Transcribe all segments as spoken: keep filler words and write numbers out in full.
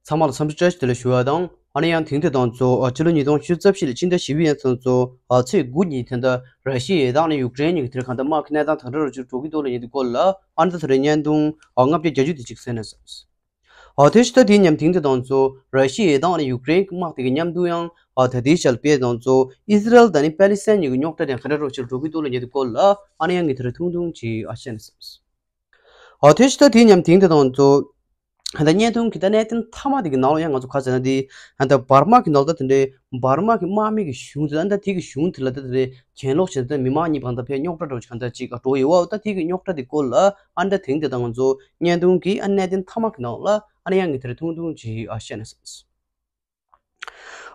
ཚང་མ་ལ་འཚམས་འདྲི་བཀྲ་ཤིས་བདེ་ལེགས་ཞུ་བ་དང་། ཨ་ནི་ཡང་དེང་དེ་དང་གཙོ་ཨ་ཕྱི་ལོ་ཉིས་སྟོང་བཅུ་རྩ་བཞི་ལོའི་ཕྱི་ཟླ་བཞི་པའི་ཡང་ཚང་གཙོ་ཨ་ཚེས་དགུ་ཉིན་དེ་འདྲ་ར་ཤི་ཡའི་དང་ནས་ཡུཀ་རེན་གཉིས་ཀྱི་དེར་གང་ལྟར་དམག་གི་གནས་སྟངས་དང་དྲག་རོགས་ཅིག་འགྲོ་གི་འདུག་ལ་ཉེ་དུས་སྐོར་ལ་ཨ་ནི་ད་ད་རེས་བརྙན་ཐུང་ཨ་ལྔ་བརྒྱ་བརྒྱད་ཅུ་དེ་ཅིག་གསན་ན་བསམས། ཨ་དེ་ཕྱི་ཟླ་དེའི་མཉམ་དེང་དེ་དང་གཙོ་ར་ཤི་ཡའི་དང་ནས་ཡུཀ་རེན་གྱི་དམག་དེ་གི་མཉམ་དུ་ཡང་ཨ་ད་དེའི་ཞལ་པའི་དང་གཙོ་ཨི་སི་རལ་དང་ནི་པ་ལི་སི་ཐན་གཉིས་ཀྱི་རྙོག་དྲ་དེ་གང་འདྲ་རོགས་ཅིག་འགྲོ་གི་འདུག་ལ་ཉེ་དུས་སྐོར་ལ་ཨ་ནི་ཡང་ངས་ད་རེས་ཐུང་ཐུང་ཅིག་ཨ་བཤད་ན་བསམས། ཨོ་དེ་ཕྱི་ཟླ་དེའི་མཉམ་དེང་དེ་དང་གཙོ། ད་ལྟ་བརྙན་ཐུང་གི་ད་གནད་དོན་མཐའ་མ་དེ་གི་ནང་ལ་ཡང་ང་ཚོ་ག་ཟེར་ན་དེ། ད་ལྟ་བར་མ་གི་ནང་ལ་ད་དེ་འདྲའི་བར་མ་གི་དམག་མི་གི་གཞུང་དེ་ད་ལྟ་དེ་གི་གཞུང་དེ་ལ་ད་དེ་འདྲའི་གྱེན་ལོག་བྱས་ཏེ་མི་མང་གཉིས་བར་ད་ཕར་རྙོག་དྲ་འདྲ་བོ་ཅིག་གང་ལྟར་ཅིག་འགྲོ་ཡོད་བ། ད་དེ་གི་རྙོག་དྲ་དེ་སྐོར་ལ་ཨ་ནི་ད་དེང་དེ་དང་ང་ཚོ་བརྙན་ཐུང་གི་ཨ་གནད་དོན་མཐའ་མ་གི་ནང་ལ་ཨ་ནི་ཡང་ངས་དེ་རེ་ཐུང་ཐུང་ཅིག་ཨ་བཤད་ན་བསམས།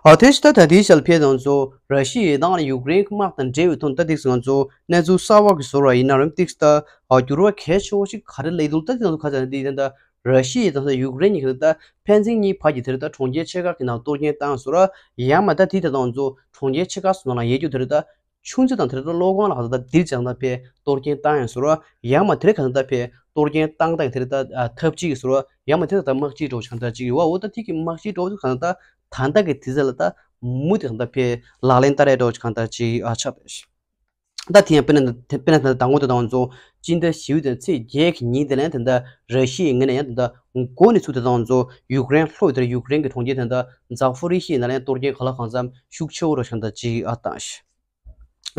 ཨ་དེ་ཕྱི་ཟླ་ད་ལྟའི་ཞལ་པའི་དང་གཙོ་ར་ཤི་ཡའི་དང་ཡུཀ་རེན་དམག་དང་འབྲེལ་བའི་ཐོག་ད་ཏིག་ང་ཚོ་གནས་ཚུལ་གསར་བ་གི་བཟོ་འདྲ་ཡིན་ན་རམ་ཏིག་ད་ཨ་འགྱུར་བ་གལ་ཆེ་བོ་ཞིག་ག་རེ་སླེབས་འདུག་ད་ཏིག་ང་ཚོ་ག་ཚོད་ན་ཏིག་ད་ར་ཤི་ཡ་དང་ས་ཡུཀ་རེན་གཉིས་ཀྱི་ད་ཕན་ཚུན་གཉིས་བར་གྱི་དེར་ད་གྲོང་ཁྱེར་ཆེ་ཁག་གི་ནང་གཏོར་སྐྱོན་བཏང་སོང་ར། ཡང་མ་ད་ཏིག་ད་ང་ཚོ་གྲོང་ཁྱེར་ཆེ་ཁག་སོང་ན་ཡེ་རྒྱུ་དེར་ད། ཆུང་ཙེ་དང་དེར་ད་གློག་ཁང་ལ་གང་ལྟར་ད་དེར་ཅང་ད་ཕེ་གཏོར་སྐྱོན་བཏང་ཡང་ཟེར་བ། ཡང་མ་དེར་གང་ལྟར་ད་ཕེ་གཏོར་སྐྱོན་བཏང་ད་དེར་ད་ཐབས་ཅིག་ཟེར་བ། ཡང་མ་དེར་ད་དམག་སྤྱི་འགྲོ་ཆང་ད་ཅིག་ཡོད་བ། འོ་ད་དེ་གི་དམག་སྤྱི་འགྲོ་གང་ད་ད་ད་གི་དེ་ཟེར་ལ་ད་མུ་དེ་གང་ད་ཕེ་ལག་ལེན་ད་རེ་འགྲོ་ཆང་ད་ཅིག་ཨ་ཆགས་ཏེ། ད་དེ་ཡང་དཔེར་ན་དཔེར་ན་ད་དང་པོ་དེ་དང་ཚོ་སྤྱི་ཟླ་བཞི་པའི་དང་ཚེས་བརྒྱད་ཀྱི་ཉིན་དེ་ལན་དེ་ད་ར་ཤི་ཡའི་ངོས་ནས་ཡང་དེ་ད་འགོ་ནས་ཚུགས་དེ་དང་ཚོ་ཡུཀ་རེན་ལྷོ་དེར་ཡུཀ་རེན་གྱི་གྲོང་ཁྱེར་དེ་ད་ཛ་ཕོ་རི་ཤི་ཡའི་ནང་ལན་གཏོར་སྐྱོན་ག་ལ་གང་འཚམ་ཤུགས་ཆེ་བོ་རོ་ཆང་ད་ཅིག་ཨ་བཏང་ཤི།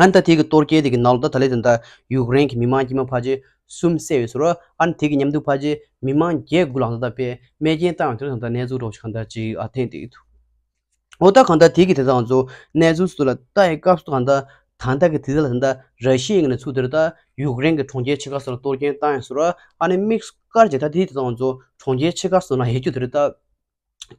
ཨ་ནི་ད་དེ་གི་གཏོར་སྐྱོན་དེ་གི་ནང་ལ་ད་ད་ལེ་དེ་འདྲ་ཡུཀ་རེན་གྱི་མི་མང་དཀྱུས་མ་ཕལ་ཆེར་གསུམ་བསད་ཡོད་ཟེར་རོ། ཨ་ནི་དེ་གི་མཉམ་དུ་ཕལ་ཆེར་མི་མང་བརྒྱད་དགུ་ལ་ད་ད་པའི་རྨས་སྐྱོན་བཏང་ཡོད་དེ་ད་ད་གནས་ཚུལ་རོགས་ཤིག་གང་ད་ཅིག་ཨ་ཐེངས་དེ་གི་འདུག་འོ་ད་གང་ད་དེ་གི་དེ་ད་ང་ཚོ་གནས་ཚུལ་སུ་ལ་ལྟ་ཡི་སྐབས་སུ་གང་ད་ད་ད་གི་དེ་ད་ལ་ད་ད་ར་ཤི་ཡའི་ངོས་ནས་ཚུགས་དེ་རེད། ད་ཡུཀ་རེན་གྱི་གྲོང་ཁྱེར་ཆེ་ཁག་སོགས་ལ་གཏོར་སྐྱོན་བཏང་ཡོད་ཟེར་རོ། ཨ་ནི་དམིགས་བཀར་གྱི་ད་དེ་དེ་ད་ང་ཚོ་གྲོང་ཁྱེར་ཆེ་ཁག་སོགས་ལ་ཡེ་རྒྱུ་དེ་རེད་ད།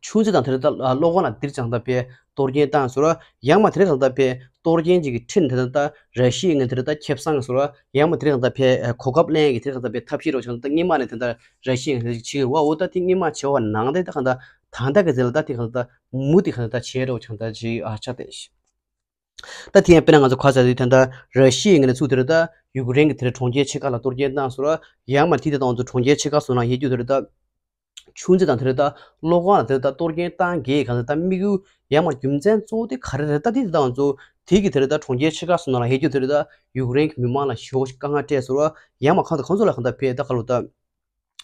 ཆུང་ཙེ་དང་དེ་རེད་ད་གློག་ཁང་ལ་དེར་ཅང་ད་པའི་གཏོར་སྐྱོན་བཏང་ཟེར་ར། ཡང་མ་དེ་རེད་གང་ད་པའི་གཏོར་སྐྱོན་ཅིག་གི་ཁྲིད་དེ་ད་ར་ཤི་ཡའི་ངོས་དེ་རེད་ད་ཁེ་བཟང་ཟེར་ར། ཡང་མ་དེ་རེད་གང་ད་པའི་གོ་སྐབས་ལེན་གྱི་དེ་རེད་གང་ད་པའི་ཐབས་ཤེས་རོགས་ཆང་ད་སྔོན་མ་ནས་དེ་ད་ར་ཤི་ཡའི་ངོས་ཅིག་བྱེད་ར་བ། འོ་ད་དེ་སྔོན་མ་བྱེད་བ་ནང་དེ་ད་གང་ད་ད་ད་གི་ཟེར་ལ་ད་དེ་གང་ད་མུ་དེ་གང་ད་བྱེད་རོགས་ཆང་ད་ཅིག་ཨ་ཆགས་དེ་ཤི། ད་དེ་ཡང་དཔེར་ན་ང་ཚོ་ག་ས་དེ་ད་ད་ར་ཤི་ཡའི་ངོས་ནས་ཚུགས་དེ་རེད་ད་ཡུཀ་རེན་གྱི་དེ་རེད་གྲོང་ཁྱེར་ཆེ་ཁག་ལ་གཏོར་སྐྱོན་བཏང་ཟེར་ར། ཡང་མ་དེ་དེ་ད་ང་ཚོ་གྲོང་ཁྱེར་ཆེ་ཁག་སོགས་ལ་ཡེ་རྒྱུ་དེ་རེད་ད། ཆུང་ཙེ་དང་དེ་རེད་ད་གློག་ཁང་ལ་དེ་རེད་ད་གཏོར་སྐྱོན་བཏང་གི་གང་ལྟར་ད་དམིགས་ཡུལ་ཡང་མ་རྒྱུ་མཚན་གཙོ་བོ་དེ་ག་རེ་རེད་ད། དེ་དེ་དང་ཚོ་དེ་གི་དེ་རེད་ད་གྲོང་ཁྱེར་ཆེ་ཁག་སོགས་ནང་ལ་ཡེ་རྒྱུ་དེ་རེད་ད་ཡུཀ་རེན་གྱི་མི་མང་ལ་ཞེ་པོ་ཞིག་དཀའ་ངལ་སྤྲད་ཟེར་བ། ཡང་མ་གང་དང་གང་ཚོ་ལ་གང་ལྟར་ཕེ་ད་ག་ལོ་ད་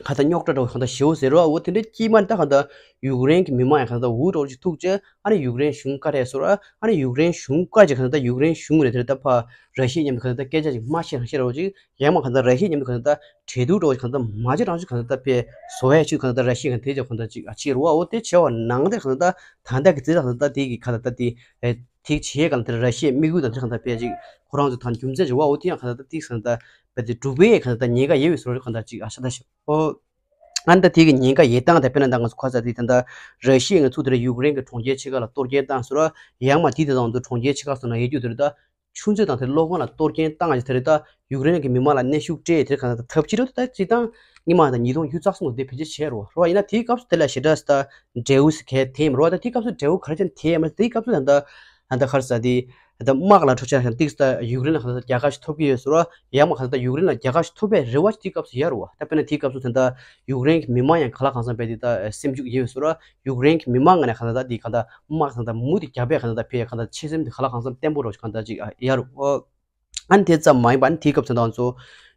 གང་ལྟར་རྙོག་དྲ་འདྲ་བོ་གང་ལྟར་ཞེ་པོ་ཟེར་བ། འོ་དེ་འདྲའི་དཀྱིལ་མ་ད་གང་ལྟར་ཡུཀ་རེན་གྱི་མི་མང་ཡང་གང་ལྟར་འུ་འདྲ་བོ་ཞིག་ཐུག་ཅེ་ཨ་ནི་ཡུཀ་རེན་གཞུང་བཀའ་རེད་ཟེར་བ། ཨ་ནི་ཡུཀ་རེན་གཞུང་བཀའ་ཅེ་གང་ལྟར་ད་ཡུཀ་རེན་གཞུང་ནས་དེ་རེད་ད་ཕ་ར་ཤི་ཡ་མཉམ་དུ་གང་ལྟར་ད་སྐད་ཆ་ཅིག་མ་བཤད་རང་བཤད་རོགས་ཅིག་ཡང་མ་གང་ལྟར་ར་ཤི་ཡ་མཉམ་དུ་གང་ལྟར་ད་འབྲེལ་གཏུག་འགྲོ་གང་ལྟར་མ་བྱེད་རང་བྱེད་གང་ལྟར་ད་ཕེ་བཟོ་ཡ་ཆུ་གང་ལྟར་ད་ར་ཤི་ཡ་གང་དེ་ཅག་གང་ལྟར་ཅིག་ཨ་ཕྱིར་བ། འོ་དེ་བྱས་བ་ནང་དེ་གང་ལྟར་ད་ད་ལྟ་གི་རྩིས་ལ་གང་ལྟར་ད་དེ་གི་གང་ལྟར་ད་དེ་ཨེ་དེ་བྱེད་གང་ལྟར་ར་ཤི་ཡའི་དམིགས་ཡུལ་དང་དེ་གང་ལྟར་ཕེ་ཅིག་ཁོ་རང་ཚོ་དང་རྒྱུ་མཚན་བྱས་བ། འོ་དེ་ཡང་གང་ལྟར་ད་དེ་གང་ལྟར་ཕེ་དེ་འགྲུབ་པའི་གང་ལྟར་ད་ཉེན་ཁ་ཡོད་པའི་བཟོ་འདྲ་གང་ལྟར་ཅིག་ཨ་ཤ་ད་ཤ་འོ། ཨ་ནི་ད་དེ་གི་ཉེན་ཁ་ཡོད་སྟངས་དེ་དཔེར་ན་ད་ང་ཚོ་ཁ་ས་དེ་ད་ལྟ་ར་ཤི་ཡའི་ཚུགས་དེ་ར་ཡུཀ་རེན་གྱི་གྲོང་ཁྱེར་ཆེ་ཁག་ལ་གཏོར་སྐྱོན་བཏང་ཟེར་བ། ཡང་མ་དེ་དེ་དང་ཚོ་གྲོང་ཁྱེར་ཆེ་ཁག་སོགས་ནང་ཡོད་རྒྱུ་དེ་རེད་ད། ཆུང་ཙེ་དང་དེར་གློག་ཁང་ལ་གཏོར་སྐྱོན་བཏང་ཡ་དེ་རེད་ད། ཡུཀ་རེན་གྱི་མི་མང་ལ་གནོན་ཤུགས་སྤྲད་དེ་གང་ལྟར་ཐབས་ཇུས་རེད་ད། སྤྱིར་བཏང་སྔོན་མ་དང་ཉིས་སྟོང་ཉི་ཤུ་རྩ་གསུམ་ལོ་དེ་བེད་སྤྱོད་བྱས་རོ་རོ། ཡིན་ན་དེའི་སྐབས་སུ་དེ་ལ་ཞེ་དྲག་ད་འབྲས་བུ་ཞིག་གས་ཐེབས་མ་རོ། ད་དེའི་སྐབས་སུ་འབྲས་བུ་ག་རེ་ཅན་ཐེབས་མ་རེད། དེའི་སྐབས་སུ་ད་ད་ད་ག་རེ་ཟ་དེ་ད་དམག་ལ་འཕྲོ་ཆ་ཞིག་ཏིག་ད་ཡུཀ་རེན་ལ་གང་ལྟར་རྒྱལ་ཁ་ཞིག་ཐོབ་ཀྱི་ཡོད་ཟེར་རོ། ཡང་མ་གང་ལྟར་ཡུཀ་རེན་ལ་རྒྱལ་ཁ་ཞིག་ཐོབ་པའི་རེ་བ་ཞིག་དེའི་སྐབས་སུ་ཡོད་རོ། ད་དཔེར་ན་དེའི་སྐབས་སུ་ད་ད་ཡུཀ་རེན་གྱི་མི་མང་ཡང་ག་ལ་གང་འཚམ་བས་དེ་ད་སེམས་འགུལ་ཡོད་ཟེར་རོ། ཡུཀ་རེན་གྱི་མི་མང་ངོས་ནས་གང་ལྟར་ད་དེ་གང་ལྟར་དམག་གང་ལྟར་མུ་དེ་རྒྱབ་པས་གང་ལྟར་ད་ཕེ་ཡ་གང་ལྟར་ཆེ་སེམས་དེ་ག་ལ་གང་འཚམ་བརྟན་པོ་རོ་གང་ལྟར་ཅིག་ཡ་རུ། ཨ་ནི་དེ་ཙམ་མ་ཡིན་པ་ཨ་ནི་དེའི་སྐབས་དེ་དང་ཚོ་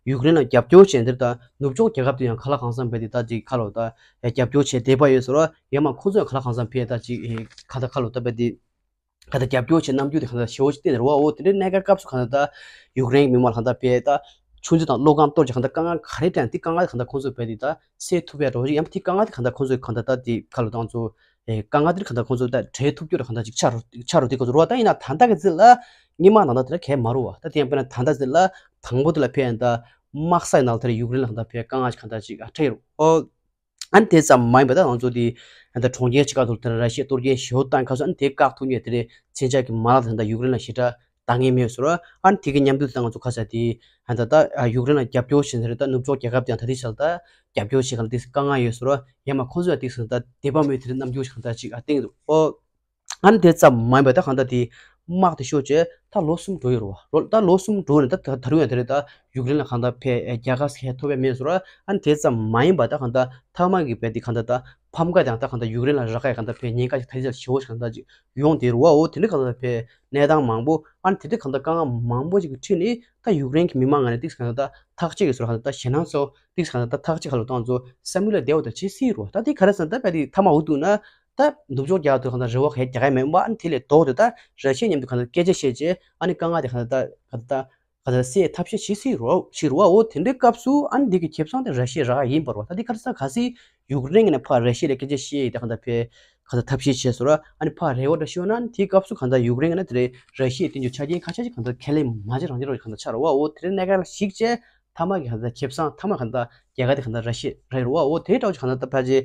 ཡུཀ་རེན་ལ་རྒྱབ་སྐྱོར་བྱས་འདིར་ད་ནུབ་ཕྱོགས་རྒྱལ་ཁབ་དེ་ཡང་ག་ལ་གང་འཚམ་བས་དེ་ད་ཅིག་ཁ་ལོ་ད་རྒྱབ་སྐྱོར་བྱས་བསྡད་པ་ཡོད་ཟེར་རོ། ཡང་མ་ཁོང་ཚོ་ཡང་ག་ལ་གང་འཚམ་ཕེ་ད་ཅིག་ག་ད་ཁ་ལོ་ད་བས་དེ་ག་ད་རྒྱབ་སྐྱོར་བྱས་རྣམ་འགྱུར་དེ་གང་ལྟར་ཞེ་བོ་ཅིག་བསྟན་རོ། འོ་དེ་འདྲའི་གནད་འགག་སྐབས་སུ་གང་ལྟར་ད་ཡུཀ་རེན་གྱི་མི་མང་ལ་གང་ལྟར་ཕེ་ད་ཆུང་ཆུང་དང་གློག་ཁང་གཏོར་གྱི་གང་ལྟར་དཀའ་ངལ་ག་རེ་དྲན་དེ་དཀའ་ངལ་གང་ལྟར་ཁོང་ཚོས་བས་དེ་ད་སེལ་ཐུབ་ཡ་འགྲོ་ཡང་དེ་དཀའ་ངལ་དེ་གང་ལྟར་ཁོང་ཚོས་གང་ལྟར་ད་དེ་ཁ་ལོ་དང་ཚོ། ཨེ་དཀའ་ངལ་དེར་གང་ལྟར་ཁོང་ཚོ་ད་བྲལ་ཐུབ་རྒྱུ་ར་གང་ལྟར་ཅིག་ཆགས་རུ་ཆགས་རུ་དེ་ག་ཚོ་རོ། ད་ཡིན་ན་ད་ལྟ་གི་ཚེ་ལ་སྔོན་མ་ནང་ད་དེ་ལ་གལ་མ་རུ་བ། ད་དེ་ཡང་དཔེར་ན་ད་ལྟ་ཚེ་ལ་དང་པོ་དེ་ལ་ཕེ་ཡང་ད་དམག་ས་ཡི་ནང་དེར་ཡུཀ་རེན་ལ་གང་ལྟར་ཕེ་དཀའ་ངལ་ཞིག་གང་ལྟར་ཅིག་ཨ་འཕྲད་རུ། ཨོ། ཨ་ནི་དེ་ཙམ་མ་ཡིན་པ་ད་ང་ཚོ་དེ་ད་གྲོང་ཁྱེར་ཆེ་ཁག་ཐོག་དེར་ར་ཤི་ཡ་གཏོར་སྐྱོན་ཞེ་པོ་བཏང་ཁ་སོ། ཨ་ནི་དེ་བཀག་ཐུབ་མཁན་དེ་རེད། མཚོན་ཆ་གི་མ་ལག་དེ་ད་ཡུཀ་རེན་ལ་ཞེ་དྲག་ད་ངེས་མེད་ཟེར་བ། ཨ་ནི་དེ་གི་མཉམ་དུ་ད་ང་ཚོ་ཁ་ས་དེ་ད་ད་ཡུཀ་རེན་ལ་རྒྱབ་སྐྱོར་བྱེད་ཟེར་ད་ནུབ་ཕྱོགས་རྒྱལ་ཁབ་དེ་ཡང་ད་དེ་ཆ་ལ་ད་རྒྱབ་སྐྱོར་བྱེད་ག་ལ་དེ་དཀའ་ངལ་ཡོད་ཟེར་བ། ཡང་མ་ཁོང་ཚོ་ཡང་དེ་ཟེར་ད་དད་པ་མེད་དེ་རྣམ་འགྱུར་གང་ལྟར་ཅིག་ཨ་བསྟན་འདུག་ཨོ། ཨ་ནི་དེ་ཙམ་མ་ཡིན་པ་ད་གང་ལྟར་དེ་ དམག་དེ་ཤོར་བྱས་ད་ལོ་གསུམ་འགྲོ་ཡོད་རེད་བ། ལོ་ད་ལོ་གསུམ་འགྲོ་ནས་ད་ད་ད་རུང་ཡང་དེ་རེད། ད་ཡུཀ་རེན་ལ་གང་ལྟར་ཕན་རྒྱལ་ཁ་ཞིག་ཐོབ་ཡ་མེད་ཟེར་བ། ཨ་ནི་དེ་ཙམ་མ་ཡིན་པ་ད་གང་ལྟར་མཐའ་མ་གི་བལ་དེ་གང་ལྟར་ད་ཕམ་ཁ་དང་ད་གང་ལྟར་ཡུཀ་རེན་ལ་རག་ཁ་ཡ་གང་ལྟར་ཕན་ཉེན་ཁ་ཞིག་ད་ཅི་ཞེ་པོ་ཞིག་གང་ལྟར་ཅིག་ཡོང་དེ་རེད་བ། འོ་དེ་འདྲ་གང་ལྟར་ཕན་གནས་སྟངས་མང་པོ། ཨ་ནི་དེ་འདྲ་གང་ལྟར་དཀའ་ངལ་མང་པོ་ཞིག་གི་ཁྲོད་ནས་ད་ཡུཀ་རེན་གྱི་མི་མང་ང་ནས་ཏིག་གང་ལྟར་ཐག་གཅོད་ཀྱི་ཟུར་གང་ལྟར་ཞེད་སྣང་ཚོ་ཏིག་གང་ལྟར་ཐག་གཅོད་ག་ལ་གཏོང་ཚོ་བསམ་ཡུལ་ལ་བདེ་བ་དང་ཇི་སྲིད་རོ། ད་དེ་ག་རེ་ཟེར་ན་ད་བལ་དེ་མཐའ་མ་འུ་ཐུག་ན། ད་ནུབ་ཕྱོགས་རྒྱལ་ཁབ་དང་རེ་བ་ག་རྒྱག་གི་མེད་པ། ཨ་ནི་དེ་ལས་ལྡོག་སྟེ་ད་ར་ཤི་ཡ་མཉམ་དུ་གང་ལྟར་སྐད་ཆ་བཤད་བྱས། ཨ་ནི་དཀའ་ངལ་དེ་གང་ལྟར་ད་གང་ལྟར་གང་ལྟར་སེལ་ཐབས་ཤེས་བྱེད་སྲིད་རོ་ཞིག་རོ། འོ་དེ་འདྲའི་སྐབས་སུ་ཨ་ནི་འདི་གི་ཁེ་བཟང་དེ་ར་ཤི་ཡ་རག་ཡིན་པ་རོ། ད་འདི་ག་རེ་ཟེར་ན་གལ་སྲིད་ཡུཀ་རེན་གྱི་ནས་ཕར་ར་ཤི་ཡ་ལ་སྐད་ཆ་བཤད་ཡིན་ད་གང་ལྟར་ཕེ་གང་ལྟར་ཐབས་ཤེས་བྱས་སོ་ར། ཨ་ནི་ཕར་རེ་བ་འདྲ་ཞུ་ན་ཨ་ནི་དེའི་སྐབས་སུ་གང་ལྟར་ཡུཀ་རེན་གྱི་ནས་དེ་རེད་ར་ཤི་ཡའི་དོན་དུ་ཆ་རྐྱེན་ཁ་ཤས་ཅིག་གང་ལྟར་ཁས་ལེན་མ་བྱེད་རང་བྱེད་རོ་གང་ལྟར་ཆགས་རོ། འོ་དེ་འདྲའི་གནད་འགག་ལ་གཞིགས་བྱས། མཐའ་མ་གི་གང་ལྟར་ཁེ་བཟང་མཐའ་མ་གང་ལྟར་རྒྱལ་ཁ་དེ་གང་ལྟར་ར་ཤི་ཡ་རེད་རོ། འོ་དེ་འདྲ་བོ་ཅིག་གང་ལྟར་ད་ཕལ་ཆེར་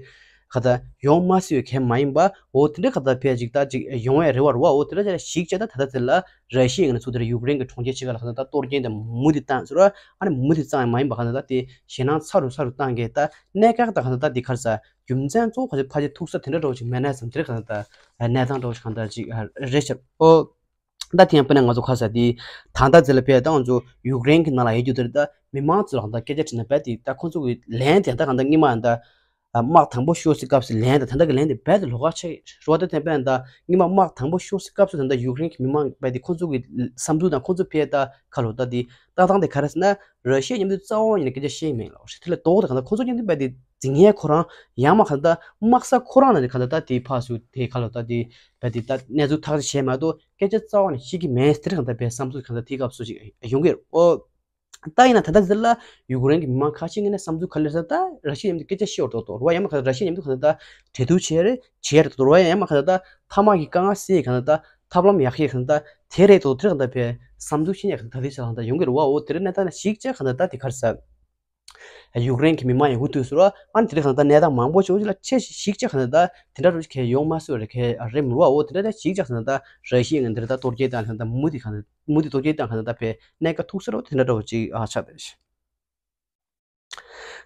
གང་ལྟར་ཡོང་མ་སྲིད་པའི་གལ་མ་ཡིན་པ། འོ་དེ་འདྲ་གང་ལྟར་ཕལ་ཅིག་ད་ཅིག་ཡོང་ཡ་རེད་བ་རོ། འོ་དེ་འདྲ་ཅིག་གཞིགས་བྱས་ད་ད་ལྟ་དེ་ལ་ར་ཤི་ཡའི་ངོས་ནས་ཚུར་དེར་ཡུཀ་རེན་གྱི་གྲོང་ཁྱེར་ཕྱེད་ཀ་ལ་གང་ལྟར་ད་གཏོར་སྐྱོན་དང་མུ་མཐུད་བཏང་ཟེར་བ། ཨ་ནི་མུ་མཐུད་བཏང་ཡ་མ་ཡིན་པ་གང་ལྟར་ད་དེ་ཞེད་སྣང་ཚ་རུ་ཚ་རུ་བཏང་གི་ད་གནད་འགག་ད་གང་ལྟར་ད་དེ་ག་རེ་ཟེར་རྒྱུ་མཚན་གཙོ་བོ་གང་ལྟར་ཕལ་ཆེར་ཐུག་ས་དེ་འདྲ་འདྲ་བོ་ཅིག་མེད་ན་བསམ། དེ་འདྲ་གང་ལྟར་གནས་སྟངས་འདྲ་བོ་ཅིག་གང་ལྟར་ཅིག་རེད་ཤག་འོ། ད་དེ་ཡང་དཔེར་ན་ང་ཚོ་ག་རེ་ཟེར་དེ། ད་ལྟ་ཚེ་ལ་ཕེ་ད་ང་ཚོ་ཡུཀ་རེན་གྱི་ནང་ལ་ཡོད་རྒྱུ་དེ་རེད། ད་མི་མང་ཚོ་ལ་གང་ལྟར་སྐད་ཆ་དྲིས་ན་རྦད་དེ་ད་ཁོ་ཚོ་གི་ལན་དེ་ད་གང་ལྟར་སྔོན་མ་ད་དམག་དང་པོ་ཤོར་སའི་སྐབས་སུ་ལན་དང་ད་ལྟ་གི་ལན་དེ་རྦད་དེ་ལོགས་ཀ་ཆགས་རེད་བ། ད་དེ་དཔེར་ན་ད་སྔོན་མ་དམག་དང་པོ་ཤོར་སའི་སྐབས་སུ་ད་ལྟ་ཡུཀ་རེན་གྱི་མི་མང་རྦད་དེ་ཁོ་ཚོ་གི་བསམ་ཚུལ་དང་ཁོ་ཚོ་ཕེ་ད་ག་ལོ་ད་དེ་ལྟ་སྟངས་དེ་ག་རེ་ཟེར་ན་ར་ཤི་ཡ་མཉམ་དུ་རྩ་བ་ཉིད་ནས་སྐད་ཆ་བཤད་མེད་ལོ། དེ་ལས་ལྡོག་ད་གང་ལྟར་ཁོ་ཚོ་མཉམ་དུ་རྦད་དེ་འཛིང་ཡས་ཁོ་རང་ཡང་མ་གང་ལྟར་དམག་ས་ཁོ་རང་ནང་ནས་གང་ལྟར་ད་དེ་ཕར་ཚུར་དེ་ག་ལོ་ད་དེ་རྦད་དེ་ད་གནས་ཚུལ་ཐག་གཅོད་བྱས་མ་གཏོགས། སྐད་ཆ་རྩ་བ་ནས་བཤད་ཀྱི་མེད་ཟེར་གང་ལྟར་བའི་བསམ་ཚུལ་གང་ལྟར་དེའི་སྐབས་སུ་ཞིག་ཡོང་གི་རེད། ཨོ། ད་ཡིན་ན་ད་ལྟ་འདིར་ལ་ཡུཀ་རེན་གྱི་མི་མང་ཁ་ཤས་ངོས་ནས་བསམ་ཚུལ་ག་རེ་རེད་ཟེར་ན། ད་ར་ཤི་ཡ་མཉམ་དུ་སྐད་ཆ་བཤད་འོར་ཏོག་ཏོག་རེད་བ། ཡང་མ་གང་ལྟར་ར་ཤི་ཡ་མཉམ་དུ་གང་ལྟར་གྲོས་བསྡུར་བྱས་རེད་བྱས་རེད་ཏོག་ཏོག་རེད་བ། ཡང་མ་གང་ལྟར་མཐའ་མ་གི་དཀའ་ངལ་སེལ་གང་ལྟར་ཐབས་ལམ་ཡག་ཤོས་གང་ལྟར་དེ་རེད་ཏོག་དེར་གང་ལྟར་བའི་བསམ་ཚུལ་ཤེས་ཉག་གང་ལྟར་དེ་ཚོ་གང་ལྟར་ཡོང་གི་རེད་བ། འོ་དེར་གནས་སྟངས་ལ་གཞིགས་བྱས་གང་ལྟར་ད་དེ་ག་རེ་ཟེར། ཡུཀ་རེན་གྱི་མི་མང་ཡང་འུ་ཐུག་ཟེར་བ། ཨ་ནི་དེ་རིང་གང་ལྟར་གནས་སྟངས་མང་པོ་ཞིག་འུ་ཅི་ལ་ཆེ་ཞིག་ཅིག་གང་ལྟར་དེ་འདྲ་རུ་གལ་ཡོང་མ་སྲིད་པ་རེད། གལ་རེད་མི་རུ་བ། འོ་དེ་འདྲ་ཞིག་ཅིག་གང་ལྟར་ར་ཤི་ཡ་ངན་དེ་རེད་ད་གཏོར་སྐྱོན་དང་གང་ལྟར་མུ་མཐུད་གང་ལྟར་མུ་མཐུད་གཏོར་སྐྱོན་དང་གང་ལྟར་བའི་གནད་འགག་ཐུག་ས་རུ་དེ་འདྲ་འདྲ་བོ་ཅིག་ཨ་ཆགས་བསྡད་ཤག་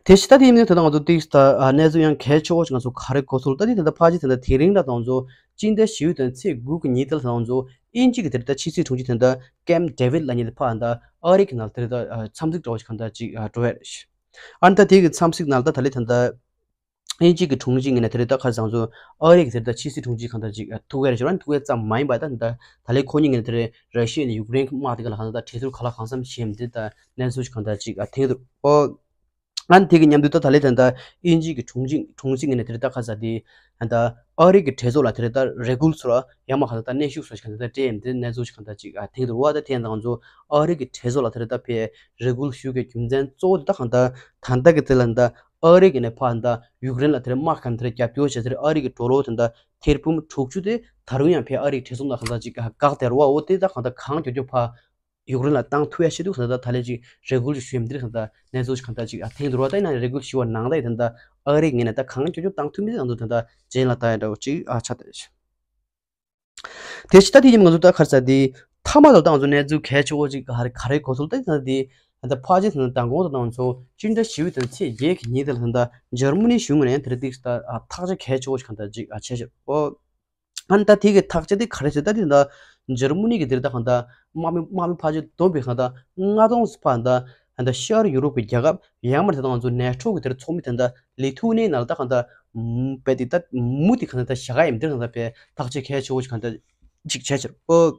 དེ་ཕྱི་ད་དེ་ཡིན་ནའི་ད་ལྟ་ང་ཚོ་ཏིག་ད་གནས་ཚུལ་ཡང་གལ་ཆེ་བོ་ཞིག་ང་ཚོ་ག་རེ་གོ་ཐུབ། ད་དེ་ད་ལྟ་ཕལ་ཆེར་ད་ལྟ་དེ་རིང་ད་ང་ཚོ་སྤྱི་ཟླ་བཞི་པའི་ད་ཚེས་དགུ་གི་ཉིན་དེ་ལ་ད་ང་ཚོ་དབྱིན་ཇི་གི་དེ་ད་ཕྱི་སྲིད་དྲུང་ཆེ་དེ་ད་ཀེམ་ཌེ་ཝིད་ལབ་མཁན་དེ་ཕར་ད་ཨ་རི་གི་ནང་དེ་ད་འཚམས་གཟིགས་འདྲ་བོ་ཞིག་གང་ལྟར་ཅིག་འགྲོ་ཡ་རེད། ཨ་ནི་ད་དེ་གི་འཚམས་གཟིགས་ནང་ད་ད་ལེ་ད་ད་དབྱིན་ཇི་གི་དྲུང་ཆེ་ངོས་ནས་དེ་རེད་ད་ག་རེ་ཟེར་ང་ཚོ་ཨ་རི་གི་དེ་ད་ཕྱི་སྲིད་དྲུང་ཆེ་གང་ལྟར་ཅིག་ཐུག་གི་རེད་ཞུ་ར། ཐུག་གི་ཙམ་མ་ཡིན་པ་ད་ད་ད་ལེ་ཁོ་གཉིས་ངོས་ནས་དེ་རེད་ར་ཤི་ཡ་ནས་ཡུཀ་རེན་གྱི་དམག་དེ་ག་ལ་གང་ལྟར་ད་བྲེལ་ཟུར་ག་ལ་གང་འཚམ་བྱས་མི་དེ་ད་གནས་ཚུལ་ཞིག་གང་ལྟར་ཅིག་ཐེངས་འདུག་ཨོ། ཨ་ནི་དེ་གི་མཉམ་དུ་ད་ད་ལེ་ད་ད་དབྱིན་ཇི་གི་དྲུང་ཆེ་དྲུང་ཆེ་ངོས་ནས་དེ་རེད་ད་ག་རེ་ཟེར་དེ་ད་ཨ་རི་གི་གྲོས་ཚོགས་ལ་དེ་རེད་ད་རེ་སྐུལ་ཚོར་ཡང་མ་གང་ལྟར་ད་གནོན་ཤུགས་སོགས་ཞིག་གང་ལྟར་ད་སྤྲད་མི་དེ་གནས་ཚུལ་ཞིག་གང་ལྟར་ཅིག་ཐེངས་འདུག་བ། ད་དེ་ཡང་ད་ང་ཚོ་ཨ་རི་གི་གྲོས་ཚོགས་ལ་དེ་རེད་ད་ཕེ་རེ་སྐུལ་ཞུ་གི་རྒྱུ་མཚན་གཙོ་བོ་དེ་ད་གང་ལྟར་ད་ལྟ་གི་དེ་ལ་ད་ཨ་རི་གི་ནས་ཕར་ད་ཡུཀ་རེན་ལ་དེ་རེད་དམག་གང་དེ་རེད་རྒྱབ་སྐྱོར་བྱས་དེ་རེད་ཨ་རི་གི་ཌོ་ལར་དེ་ད་ཐེར་འབུམ་དྲུག་ཅུ་དེ་ད་རུང་ཡང་ཕེ་ཨ་རི་གི་གྲོས་ཚོགས་ནང་གང་ལྟར་ཅིག་བཀག་དེ་རེད་བ། འོ་དེ་ད་གང་ལྟར་གང་མགྱོགས་མགྱོགས་ཕར་ཡུཀ་རེན་ལ་བཏང་ཐུབ་ཡ་ཆེད་དུ་གང་ལྟར་ད་ལེ་ཅིག་རེ་སྐུལ་ཅིག་ཞུ་ཡ་འདིར་གང་ལྟར་གནས་ཚུལ་ཞིག་གང་ལྟར་ཅིག་ཐེངས་འདུག་བ། ད་ཡིན་ན་རེ་སྐུལ་ཞུ་བ་ནང་ལྟར་ད་ལྟ་ཨ་རི་ངོས་ནས་ད་གང་མགྱོགས་མགྱོགས་བཏང་ཐུབ་མིན་ང་ཚོ་ད་ལྟ་རྗེས་ལ་ལྟ་ཡ་འདྲ་བོ་ཅིག་ཨ་ཆགས་བསྡད་ཤག་དེ་ཕྱི་ད་དེ་ཡིན་ང་ཚོ་ད་ག་རེ་ཟེར་དེ་མཐའ་མ་ལ་ད་ང་ཚོ་གནས་ཚུལ་གལ་ཆེ་བོ་ཅིག་ག་རེ་ག་རེ་གོ་ཚུལ་ད་ད་དེ་ད་ཕལ་ཆེར་ད་མདང་དགོང་ད་ང་ཚོ་སྤྱི་ཟླ་བཞི་པའི་ད་ཚེས་བརྒྱད་ཀྱི་ཉིན་དེ་ལ་ད་འཇར་མ་ནི་གཞུང་ངོས་ནས་དེ་རིང་ད་ཐག་གཅོད་གལ་ཆེ་བོ་ཞིག་གང་ལྟར་ཅིག་བྱས་ཤག་ཨོ། ཨ་ནི་ད་དེ་གི་ཐག་གཅོད་དེ་ག་རེ་ཟེར་ད་དེ་ད་འཇར་མ་ནི་གི་དེར་ད་གང་ལྟར་དམག་མི་དམག་མི་ཕལ་ཆེར་བསྡོམས་པའི་གང་ལྟར་ལྔ་སྟོང་ཙམ་ཕར་ད་ད་ཤར་ཡུ་རོབ་ཀྱི་རྒྱལ་ཁབ་ཡང་མ་རེད་ད་ང་ཚོ་ནེ་ཊོ་གི་དེར་ཚོགས་མི་དེ་ད་ལི་ཐུ་ནི་ཡ་ནང་ལ་ད་གང་ལྟར་བལ་དེ་ད་མུ་དེ་གང་ལྟར་བཞག་ཡ་ཡིན་དེར་གང་ལྟར་བལ་ཐག་གཅོད་གལ་ཆེ་བོ་ཞིག་གང་ལྟར་ཅིག་བྱས་ཕྱིར་ཨོ།